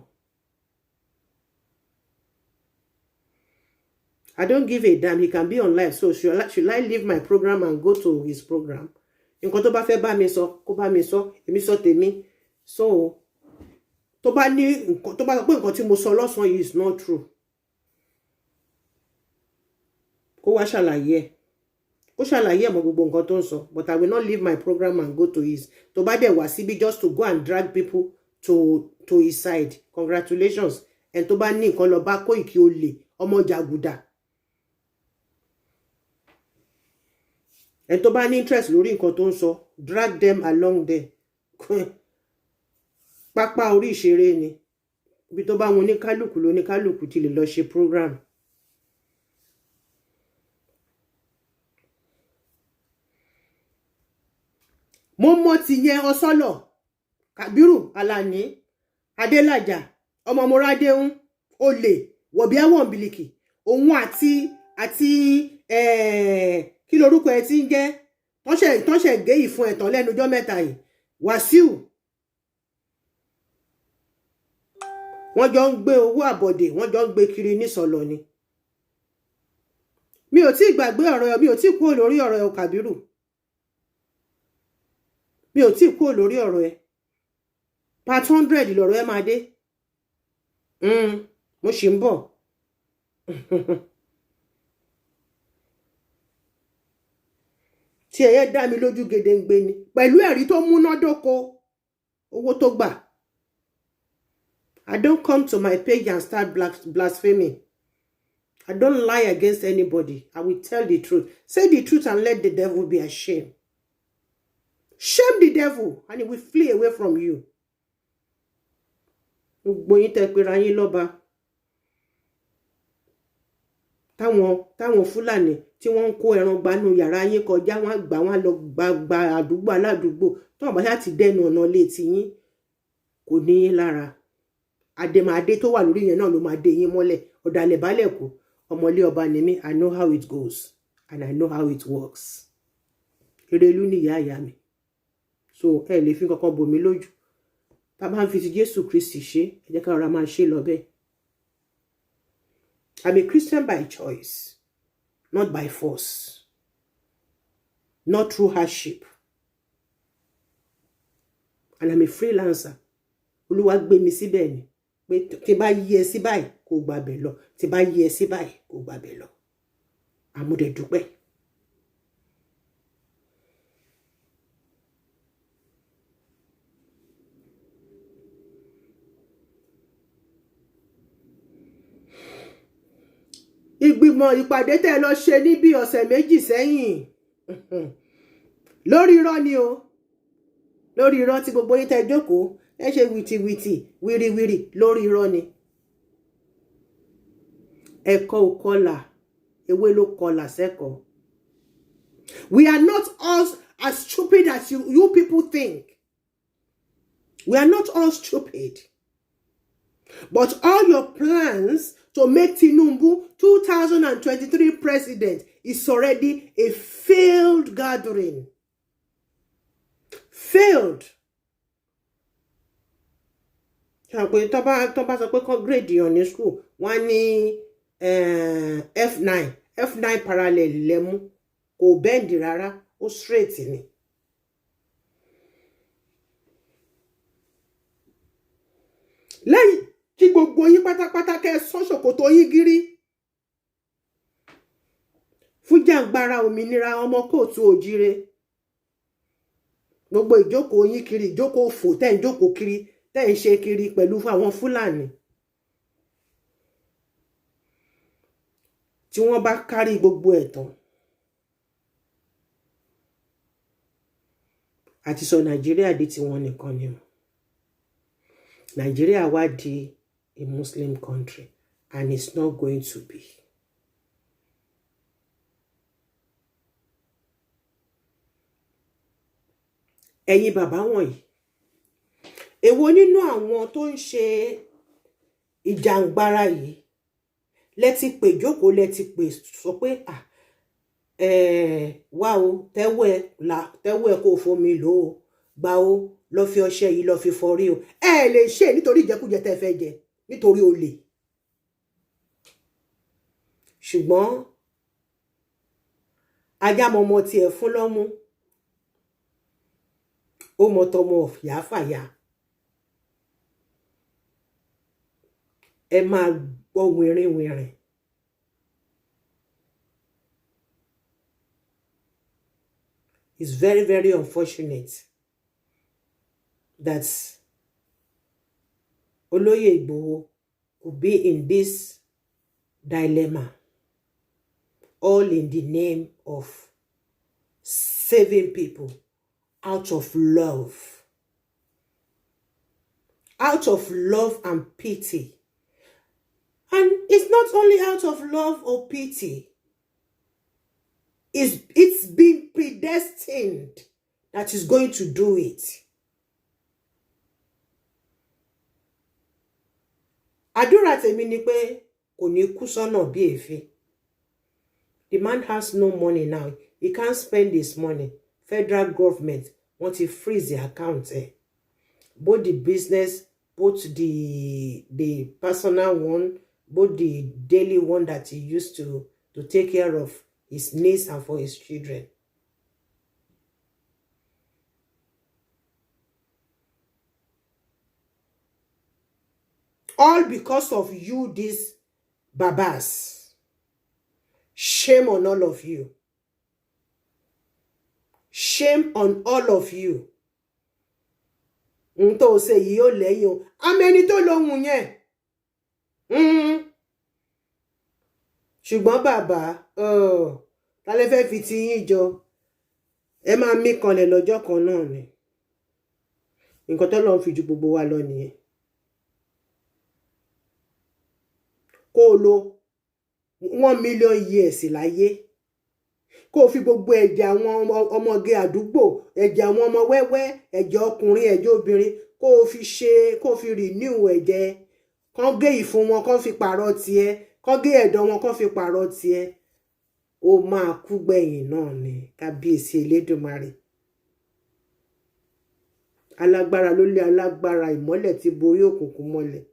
I don't give a damn. He can be on live. So should I leave my program and go to his program? Nǹkan tó bá fẹ́ bá mi sọ, kó bá mi sọ, èmi sọ tèmi. So tó bá ní nǹkan tó bá sọ pé nǹkan tí mo sọ lọ́sàn-án yìí is not true, kó wá ṣàlàyé ẹ̀, kó ṣàlàyé ẹ̀ mọ́ gbogbo nǹkan tó ń sọ. But I will not leave my program and go to his. Tó bá dẹ̀ wá síbí just to go and drag people to his side, congratulations. Ẹni tó bá ní nǹkan lọ bá Kóìkí olè ọmọ jàgùdà. Ẹni tó bá ní interest lórí nǹkan tó ń sọ, drag them along there. Pápá orí ìṣeré ni ibi tó bá wọn oníkálukú lóníkálukú ti lè lọ ṣe program. Mo mọ ti yẹn Ọsọlọ, Kàbírù Àlàní Adélàjà, ọmọ Mọ́rádéhùn olè wọ̀bíà wọ̀nbìlìkì, òun àti kí lorúkọ ẹ ti ń jẹ́, tọ́ṣẹ̀ gé ìfun ẹ̀tàn lẹ́nujọ́ mẹ́ta yìí, Wàsíù. Wọ́n jọ ń gbé owó àbọ̀dè, wọ́n jọ ń gbé kiri nísọlọ ni. Mi ò tí ì gbàgbé ọ̀rọ̀ ẹ, mi ò tí ì kúrò lórí ọ̀rọ̀ ẹ, Kàbírù. Mi ò tí ì kúrò lórí ọ̀rọ̀ ẹ. Part 100 lọ̀rọ̀ ẹ máa dé. Mo ṣì ń bọ̀. Tí ẹyẹ dá mi lójú gedengbe ni pẹ̀lú ẹ̀rí tó múnádóko, owó tó gbà. I don't come to my page and start blaspheming. I don't lie against anybody. I will tell the truth. Say the truth and let the devil be ashamed. Shame the devil and he will flee away from you. Gbogbo yín tẹ́ pera yín lọ́ba, táwọn Fúlàní tí wọ́n ń kó ẹran gbanú yàrá yín kọjá, wọ́n gbà wọ́n lọ gba gba àdúgbò aládùúgbò tí wọ́n bá ṣáà ti dẹnu ọ̀nà ilé tiyín, kò ní yín lára. Àdèmàdé tó wà lórí yẹn náà ló máa dé yín mọ́lẹ̀. Ọ̀dàlẹ̀ balẹ̀ kú. Ọmọlé ọba ni mí. I know how it goes and I know how it works. Erelú ni ìyá ìyá mi, so ẹ lè fi kankan bò mí lójú. Tá a bá ń fi ti Jésù Kristi ṣe, ẹ jẹ́ ká rọra máa ṣe lọ bẹ́ẹ̀. I'm a Christian by choice, not by force, not through hardship. And I'm a freelancer. Olúwa gbé mi síbẹ̀ ni pé tí bá yí ẹ sí báyìí, kò gbàbẹ̀ lọ, tí bá yí ẹ sí báyìí, kò gbàbẹ̀ lọ. Àmúdẹ̀ dúpẹ́. Ìgbìmọ̀ ìpàdé tẹ́ lọ ṣe ní bí ọ̀sẹ̀ 2 sẹ́yìn lórí irọ́ ni o, lórí irọ́ tí gbogbo yín tẹ́ jókòó, ẹ ṣe wìtìwìtì wìrìwìrì lórí irọ́ ni. Ẹ̀kọ́ ò kọlà, ewé ló kọlà sẹ́kọ̀ọ́. We are not all as stupid as you people think. We are not all stupid. But all your plans to make Tinubu 2023 president is already a failed gathering. Failed. Ṣé pé tó bá sọ pé kán grade yàn ní school, wọ́n á ní F9, F9 parallel lẹ́mú, kò bend rárá, ó straight ni. Lẹ́yìn kí gbogbo yín pátápátá kẹ́ ẹ sọ́ ṣòkòtò yín gírí fún jàǹgbara òmìnira ọmọ kóòtù òjíire, gbogbo ìjókòó yín kiri, ìjókòó òfò tẹ́ ń jókòó kiri, tẹ́ ń ṣe kiri pẹ̀lú àwọn Fúlàní, tí wọ́n bá kárí gbogbo ẹ̀ tán àti sọ Nàìjíríà di tiwọn nìkan ni o. Nàìjíríà wá di a Muslim country, and it's not going to be. Ẹ̀yin bàbá wọ̀nyí, èwo nínú àwọn tó ń ṣe ìjàngbara yìí lẹ ti pè jókòó, lẹ ti pè sọ pé à wá o, tẹ́wọ́ ẹ là, tẹ́wọ́ ẹ kó fomi lò ó, gbà ó, lọ fi ọṣẹ yìí lọ fi fọrí o? Ẹ lè ṣe nítorí ìjẹkújẹ tẹ́ fẹ́ jẹ, nítorí olè. Ṣùgbọ́n ajá mọmọ tiẹ̀ fún lọ́mú, ó mọ tọmọ yàáfàyà. Ẹ máa gbọ́ wìnrìnwìnrìn. It's very, very unfortunate that Olóyè Igboho could be in this dilemma, all in the name of saving people out of love. Out of love and pity. And it's not only out of love or pity. It's been predestined that he's going to do it. Àdúrà tèmi ni pé kò ní kú sọ́nà bí èéfín. The man has no money now. He can't spend his money. Federal government wọ́n ti freeze the account ẹ̀. Both the business, both the personal one, both the daily one that he used to take care of his needs and for his children. All because of you, these babas. Shame on all of you. Shame on all of you. N tó ṣe yìí ó lẹ́yìn o. Amẹni tó lóhùn yẹn. Ṣùgbọ́n bàbá, ta lẹ fẹ́ fi ti yín jọ? Ẹ máa mí kanlẹ̀ lọ́jọ́ kan náà ni. Nǹkan tó lọ́n fi ju gbogbo wa lọ nìyẹn. Kó o lo 1 million years láyé, kó o fi gbogbo ẹ̀jẹ̀ àwọn ọmọge àdúgbò, ẹ̀jẹ̀ àwọn ọmọ wẹ́wẹ́, ẹ̀jẹ̀ ọkùnrin, ẹ̀jẹ̀ obìnrin, kó o fi ṣe, kó o fi renew ẹ̀jẹ̀, kán gé ìfun wọn kán fi pààrọ̀ tiẹ̀, kán gé ẹ̀dọ̀ wọn kán fi pààrọ̀ tiẹ̀, ó máa kú gbẹ̀yìn náà ni. Kábíyèsí Elédùmarè, alágbára ló lé alágbára, ìmọ́lẹ̀ tí borí òkùnkùn mọ́lẹ̀,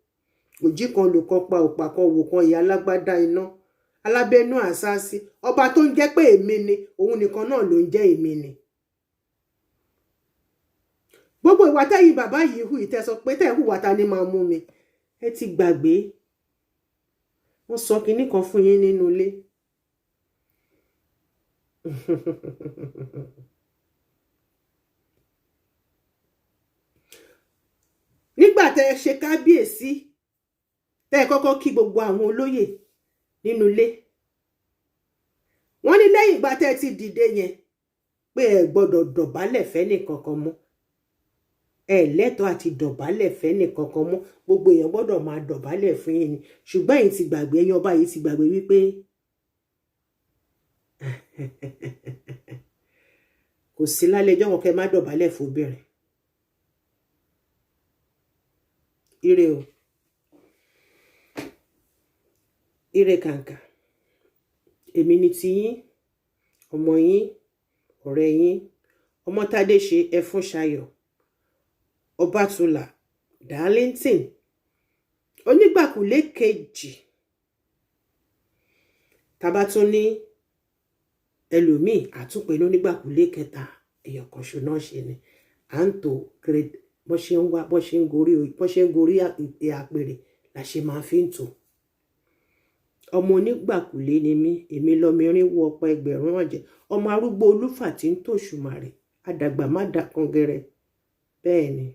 òjì kan lù kan pa òpà kan wò kan, ìyá alágbádá iná alábẹ́nú àṣàṣì, ọba tó ń jẹ́ pé èmi ni, òun nìkan náà ló ń jẹ́ èmi ni. Gbogbo ìwà tẹ́yìn bàbá yìí hù, ìtẹ́sọ pé tẹ́ hùwà ta ni máa mú mi, ẹ ti gbàgbé. Wọ́n sọ kinní kan fún yín nínú ilé. Nígbà tẹ́ ẹ ṣe kábíyèsí, tẹ́ ẹ kọ́kọ́ kí gbogbo àwọn olóyè nínú ilé, wọ́n ní lẹ́yìn ìgbà tẹ́ ẹ ti dìde yẹn pé ẹ gbọ́dọ̀ dọ̀bálẹ̀ fẹ́nì kankan mọ́, ẹ lẹ́tọ̀ọ́ àti dọ̀bálẹ̀ fẹ́nì kankan mọ́, gbogbo èèyàn gbọ́dọ̀ máa dọ̀bálẹ̀ fún yín ni. Ṣùgbọ́n ẹ̀yin ti gbàgbé, ẹ̀yin ọba yìí ti gbàgbé wípé kò sí lálẹ́ ẹjọ́ kan kẹ́ má dọ̀bálẹ̀ fóbìnrin. Ire o, ire kàǹkà. Èmi ni tiyín, ọmọ yín, ọ̀rẹ́ yín, Ọmọ́tádé ṣe Ẹfúnṣayọ̀ Ọbátúlà Darlington, onígbàkúlé kejì. Tábà tún ní ẹlòmíì àtúnpè ní onígbàkúlé kẹta, èèyàn kan ṣo náà ṣe ni à ń tò grade bó ṣe ń wá, bó ṣe ń gorí, bó ṣe ń gorí àpèrè la ṣe máa fi ń tò. Ọmọ onígbàkúlé ni mí, èmi lọmọ irinwó ọ̀pọ̀ ẹgbẹ̀rún ọ̀jẹ̀, ọmọ arúgbó olúfà tí ń tòṣùmàrè, àdàgbà má dà kangẹrẹ. Bẹ́ẹ̀ ni,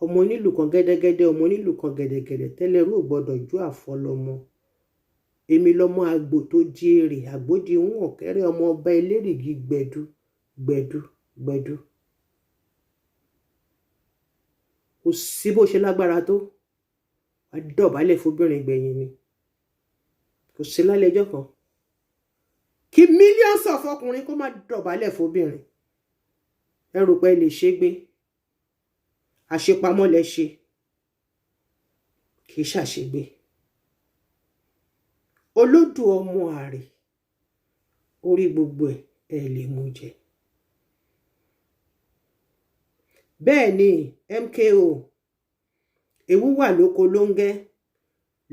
ọmọ onílù kan gẹ́dẹ́gẹ́dẹ́, ọmọ onílù kan gẹ̀dẹ̀gẹ̀dẹ̀, tẹ́lẹ̀rú ò gbọ́dọ̀ jó àfọlọ́mọ. Èmi lọmọ àgbò tó di èrè, àgbò di ń ọ̀kẹ́rẹ́, ọmọ ọba elérìgì gbẹ̀du gbẹ̀du gbẹ̀du. Kò sí bó ṣe lágbára tó, wàá dọ̀bálẹ̀ fóbìnrin gbẹ̀yìn ni. Kò sí lálẹ́ ẹjọ́ kan kí millions of ọkùnrin kó má dọ̀bálẹ̀ fóbìnrin. Ẹ rò pé ẹ lè ṣe gbé, àṣepamọ́ lẹ ṣe, kì í ṣàṣegbé. Olódù ọmọ àrè orí gbogbo ẹ ẹ lè mú jẹ. Bẹ́ẹ̀ ni MKO, ewu wà lóko lóńgẹ́,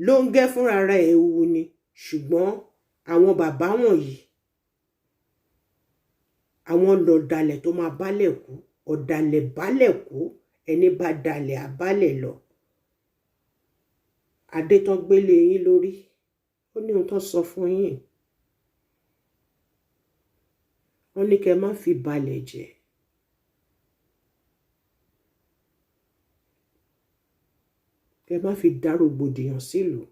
lóńgẹ́ fúnra rẹ̀ ewu ni. Ṣùgbọ́n àwọn bàbá wọ̀nyí, àwọn lọ̀dàlẹ̀ tó máa bálẹ̀ kú, ọ̀dàlẹ̀ bálẹ̀ kú, ẹni bá dalẹ̀ abálẹ̀ lọ. Adé tán gbélé yín lórí, ó ní ohun tó sọ fún yín. Wọ́n ní kẹ́ má fi balẹ̀ jẹ́. Kẹ́ má fi dá rògbòdìyàn sílùú.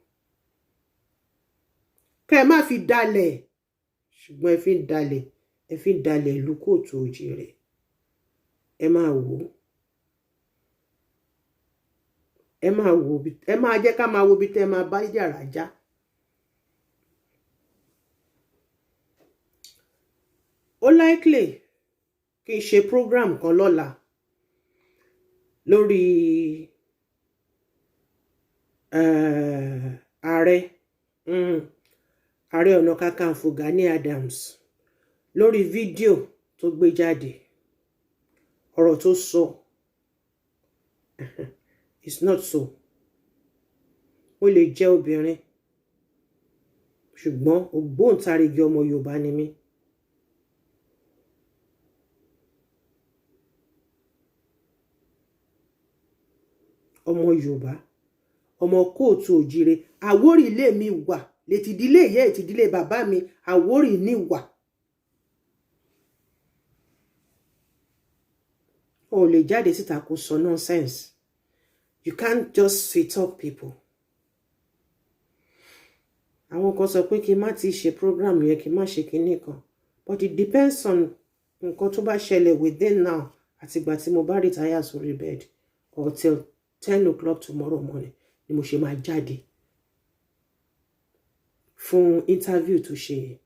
Kẹ́ má fi dalẹ̀. Ṣùgbọ́n ẹ fi ń dalẹ̀, ẹ fi ń dalẹ̀ ìlú kóòtù òjìrè. Ẹ máa wò ó. Ẹ máa wò ó, ẹ máa jẹ́ ká máa wo bí tẹ́ ẹ máa bá yàrá já. Ó likely kí n ṣe program kan lọ́la lórí ààrẹ Ààrẹ Ọ̀nà Kakanfò Gani Adams, lórí fídíò tó gbé jáde, ọ̀rọ̀ tó sọ it's not so. Mo lè jẹ́ obìnrin, ṣùgbọ́n ògbóǹtarìgì ọmọ Yorùbá ni mí. Ọmọ Yorùbá, ọmọ kóòtù òjire, Àwórì ilé mi wà Lètìdílé ìyá, ètìdílé bàbá mi, Àwórì níwà. O lè jáde síta kó sọ nonsense. You can't just sweet talk people. Àwọn kan sọ pé kí n má ti ṣe program yẹn, kí n má ṣe kinní kan, but it depends on nǹkan tó bá ṣẹlẹ̀ within now àtìgbà tí mo bá retire sórí bed or till 10 o'clock tomorrow morning ni mo ṣe máa jáde fún interview tó ṣe yẹn.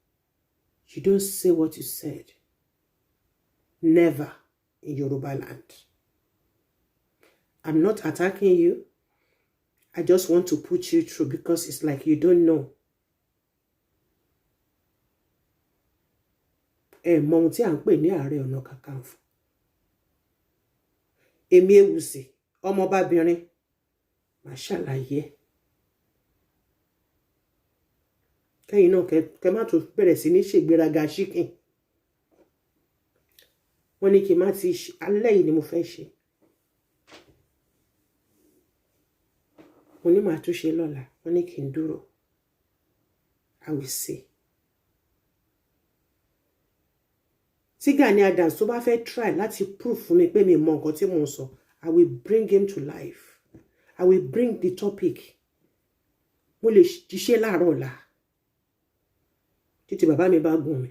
You don't say what you said, never in Yoruba land. I'm not attacking you. I just want to put you through because it's like you don't know. Ẹ mọ ohun tí à ń pè ní Ààrẹ Ọ̀nà Kakanfò. Èmi Ewùsì, ọmọbabìnrin, màá ṣàlàyé ẹ kẹ́yìn náà, kẹ má tún bẹ̀rẹ̀ sí ní ṣègbéraga ṣíkìn. Wọ́n ní kí n má ti ṣe. Alẹ́ yìí ni mo fẹ́ ṣe. Mo ní màá tún ṣe lọ́la. Wọ́n ní kí n dúró. I will see. Tí Gani Adams tó bá fẹ́ try láti prove fún mi pé mi mọ nǹkan tí mò ń sọ, I will bring him to life. I will bring the topic. Mo lè ṣiṣẹ́ láàárọ̀ ọ̀la títí bàbá mi bá gùn mi.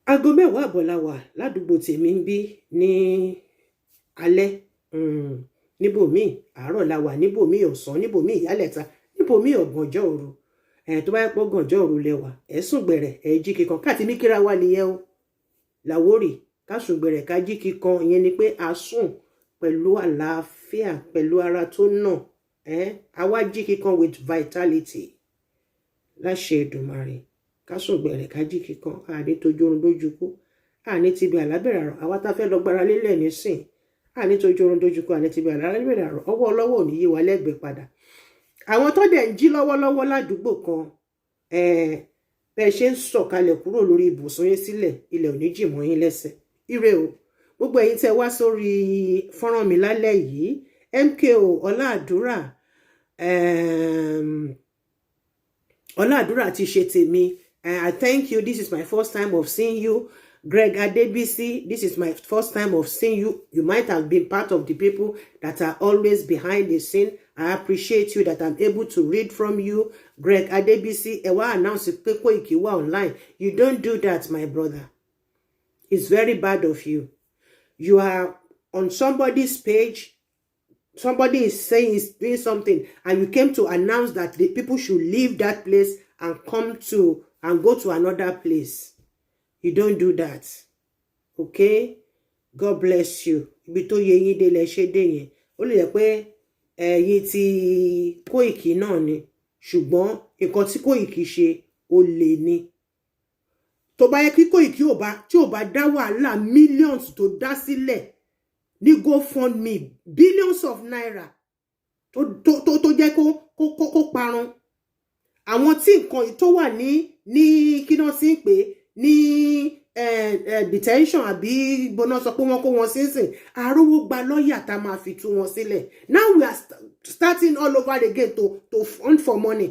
Aago 10:30 la wà ládùúgbò tèmi ń bí ní alẹ́. Níbòmíì àárọ̀ la wà, níbòmíì ọ̀sán, níbòmíì ìyálẹ̀ta, níbòmíì ọ̀gànjọ́ òru. Ẹ̀ tó bá yẹ pé ọ̀gànjọ́ òru lẹ wà, ẹ̀ sùn gbẹ̀rẹ̀, ẹ̀ jí kíkan káàtì ní kíra wà nìyẹn o. Làwórì ká sùn gbẹ̀rẹ̀, ká jí kíkan, ìyẹn ni pé a sùn pẹ̀lú àlàáfíà, pẹ̀lú ara tó nà ẹ́, a wá jí kíkan with vitality. Láṣẹ Èdùmàrè, ká sùn gbẹ̀rẹ̀, ká jí kíkan, àní tójú oorun dójú kú, àní ti bí àlábẹ̀rẹ̀ àrùn. Àwa tá fẹ́ lọ gbára lélẹ̀ nísìn, àní tójú oorun dójú kú, àní ti bí àlábẹ̀rẹ̀ àrùn. Ọwọ́ ọlọ́wọ́ ò ní yí wa lẹ́gbẹ̀ẹ́ padà. Àwọn tó dẹ̀ ń jí lọ́wọ́lọ́wọ́ ládùúgbò kan, bẹ́ẹ̀ ṣe ń sọ̀kalẹ̀ kúrò lórí ibùsùn yín sílẹ̀, ilẹ̀ ò ní jì mọ́ yín lẹ́sẹ̀. Ire o, gbogbo ẹ̀yin tẹ́ wá sórí fọ́nrán mi lálẹ́ yìí. MKO Ọláàdúrà, Ọláàdúrà ti ṣe tèmi. I thank you. This is my first time of seeing you. Greg Adebisi, this is my first time of seeing you. You might have been part of the people that are always behind the scene. I appreciate you that I'm able to read from you. Greg Adebisi, ẹ wá announce pé Koiki wà online. You don't do that, my brother. It's very bad of you. You are on somebody's page. Somebody is saying is doing something, and you came to announce that the people should leave that place and come to and go to another place. You don't do that. Okay? God bless you. Ibi tó yẹ yín dé lẹ ṣe dé yẹn. Ó lè jẹ́ pé ẹ̀yin tí Kóìkì náà ni, ṣùgbọ́n nǹkan tí Kóìkì ṣe, ó lè ní. Tó bá yẹ kí Kóìkì ò bá tí ò bá dá wàhálà millions tó dá sílẹ̀ ní GoFundMe, billions of naira tó jẹ́ kó parun. Àwọn tí nǹkan tó wà ní kí náà ti ń pè ní detention àbí gbóná sọ pé wọ́n kó wọn sínsìn, àrówó gba lọ́ọ̀yà tá a máa fi tú wọn sílẹ̀. Now we are starting all over again to fund for money.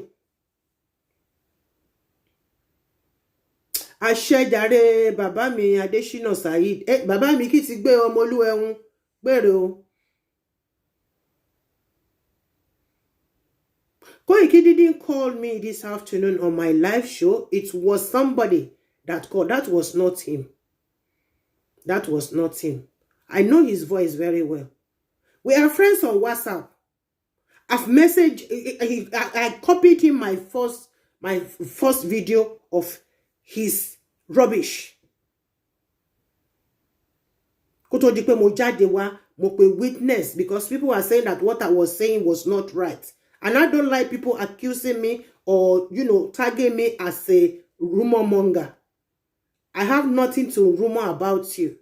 Àṣẹjàre bàbá mi Adésínà Saheed, bàbá mi kì í ti gbé ọmọ olúwẹ̀hún gbèrè o. Koiki didn't call me this afternoon on my live show. It was somebody that called. That was not him. That was not him. I know his voice very well. We are friends on WhatsApp. I've messaged, I copied him my first video of his rubbish. Kó tó di pé mo jáde wá, mo pe witness because people are saying that what I was saying was not right. And I don't like people accusing me or tagging me as a rumor monger. I have nothing to rumor about you.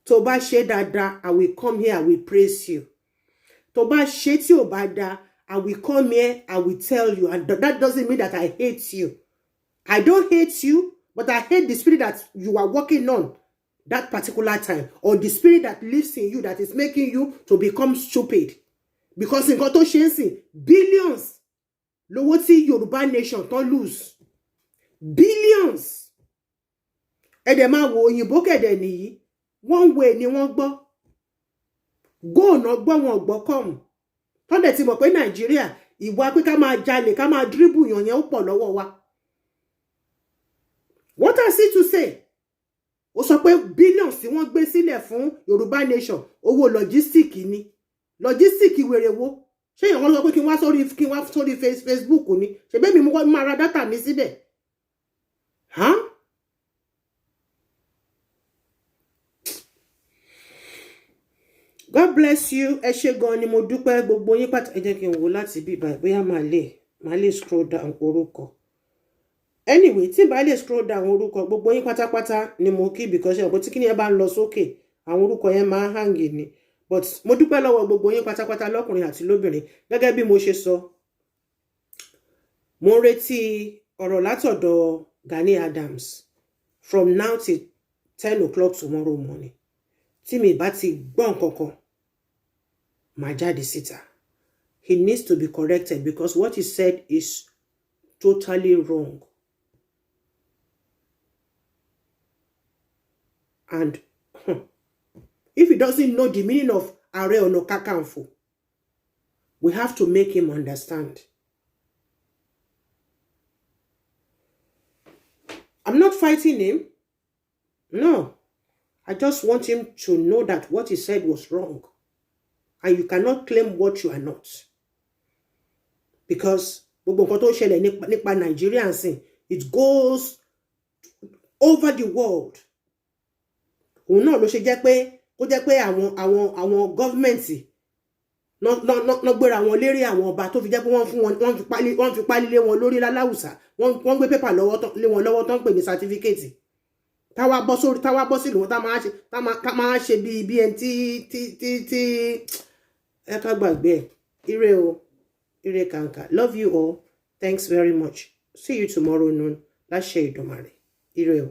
Tó bá ṣe dáadáa, I will come here, I will praise you. Tó bá ṣe tí ò bá dáa, I will come here, I will tell you. And that doesn't mean that I hate you. I don't hate you, but I hate the spirit that you are working on. that particular time, or the spirit that lives in you that is making you to become stupid. Because nǹkan tó ṣe ń sìn, billions lówó tí Yorùbá nation tán lose, billions. Ẹ dẹ̀ máa wo òyìnbó kẹ̀dẹ̀ nìyí, one way ni wọ́n gbọ́, góònà gbọ́, wọn gbọ́ come. Tọ́dẹ̀ ti mọ̀ pé Nàìjíríà, ìwà pé ká máa jalè, ká máa dribble yàn yẹn, ó pọ̀ lọ́wọ́ wa. What has he to say? Ó sọ pé billions tí wọ́n gbé sílẹ̀ fún Yorùbá nation, owó logistic ni. Logistic wèrè wo? Ṣé èèyàn kan sọ pé kí n wá sórí Facebook ni? Ṣèbí mi mo máa ra data mi síbẹ̀? Huh? God bless you. Ẹ ṣé gan ni, mo dúpẹ́ gbogbo yín pátá. Ẹ jẹ́ kí n wò láti bí báyìí, bóyá màá lè scroll down orúkọ. Anyway, tí n bá lè scroll down orúkọ gbogbo yín pátápátá ni mo kí, because ṣe ọ̀pọ̀ tí kíni ẹ bá ń lọ sókè, àwọn orúkọ yẹn máa ń hang ni. But mo dúpẹ́ lọ́wọ́ gbogbo yín pátápátá, lọ́kùnrin àti lóbìnrin. Gẹ́gẹ́ bí mo ṣe sọ, mo ń retí ọ̀rọ̀ látọ̀dọ̀ Gani Adams from now till 10 o'clock tomorrow morning. Tí mi bá ti gbọ́ nǹkan kan, máa jáde síta. He needs to be corrected because what he said is totally wrong. And if he doesn't know the meaning of Ààrẹ Ọ̀nà Kakanfò, we have to make him understand. I'm not fighting him. No. I just want him to know that what he said was wrong. And you cannot claim what you are not. Because gbogbo nǹkan tó ń ṣẹlẹ̀ nípa Nàìjíríà sìn, it goes over the world. Òun náà ló ṣe jẹ́ pé kó jẹ́ pé àwọn government ná gbéra wọn lérí àwọn ọba, tó fi jẹ́ pé wọ́n fún wọn, wọ́n fi pálí lé wọn lórí láláwùsá, wọ́n gbé pépà lọ́wọ́ lé wọn lọ́wọ́ tó ń pè ní certificate. Táwa bọ́ sórí, táwa bọ́ sílùú wọn, tá máa ṣe bíi ẹni tí ẹ ká gbàgbé ẹ. Ire o, ire kàǹkà. Love you all. Thanks very much. See you tomorrow noon, láṣẹ Ìdùmarè. Ire o.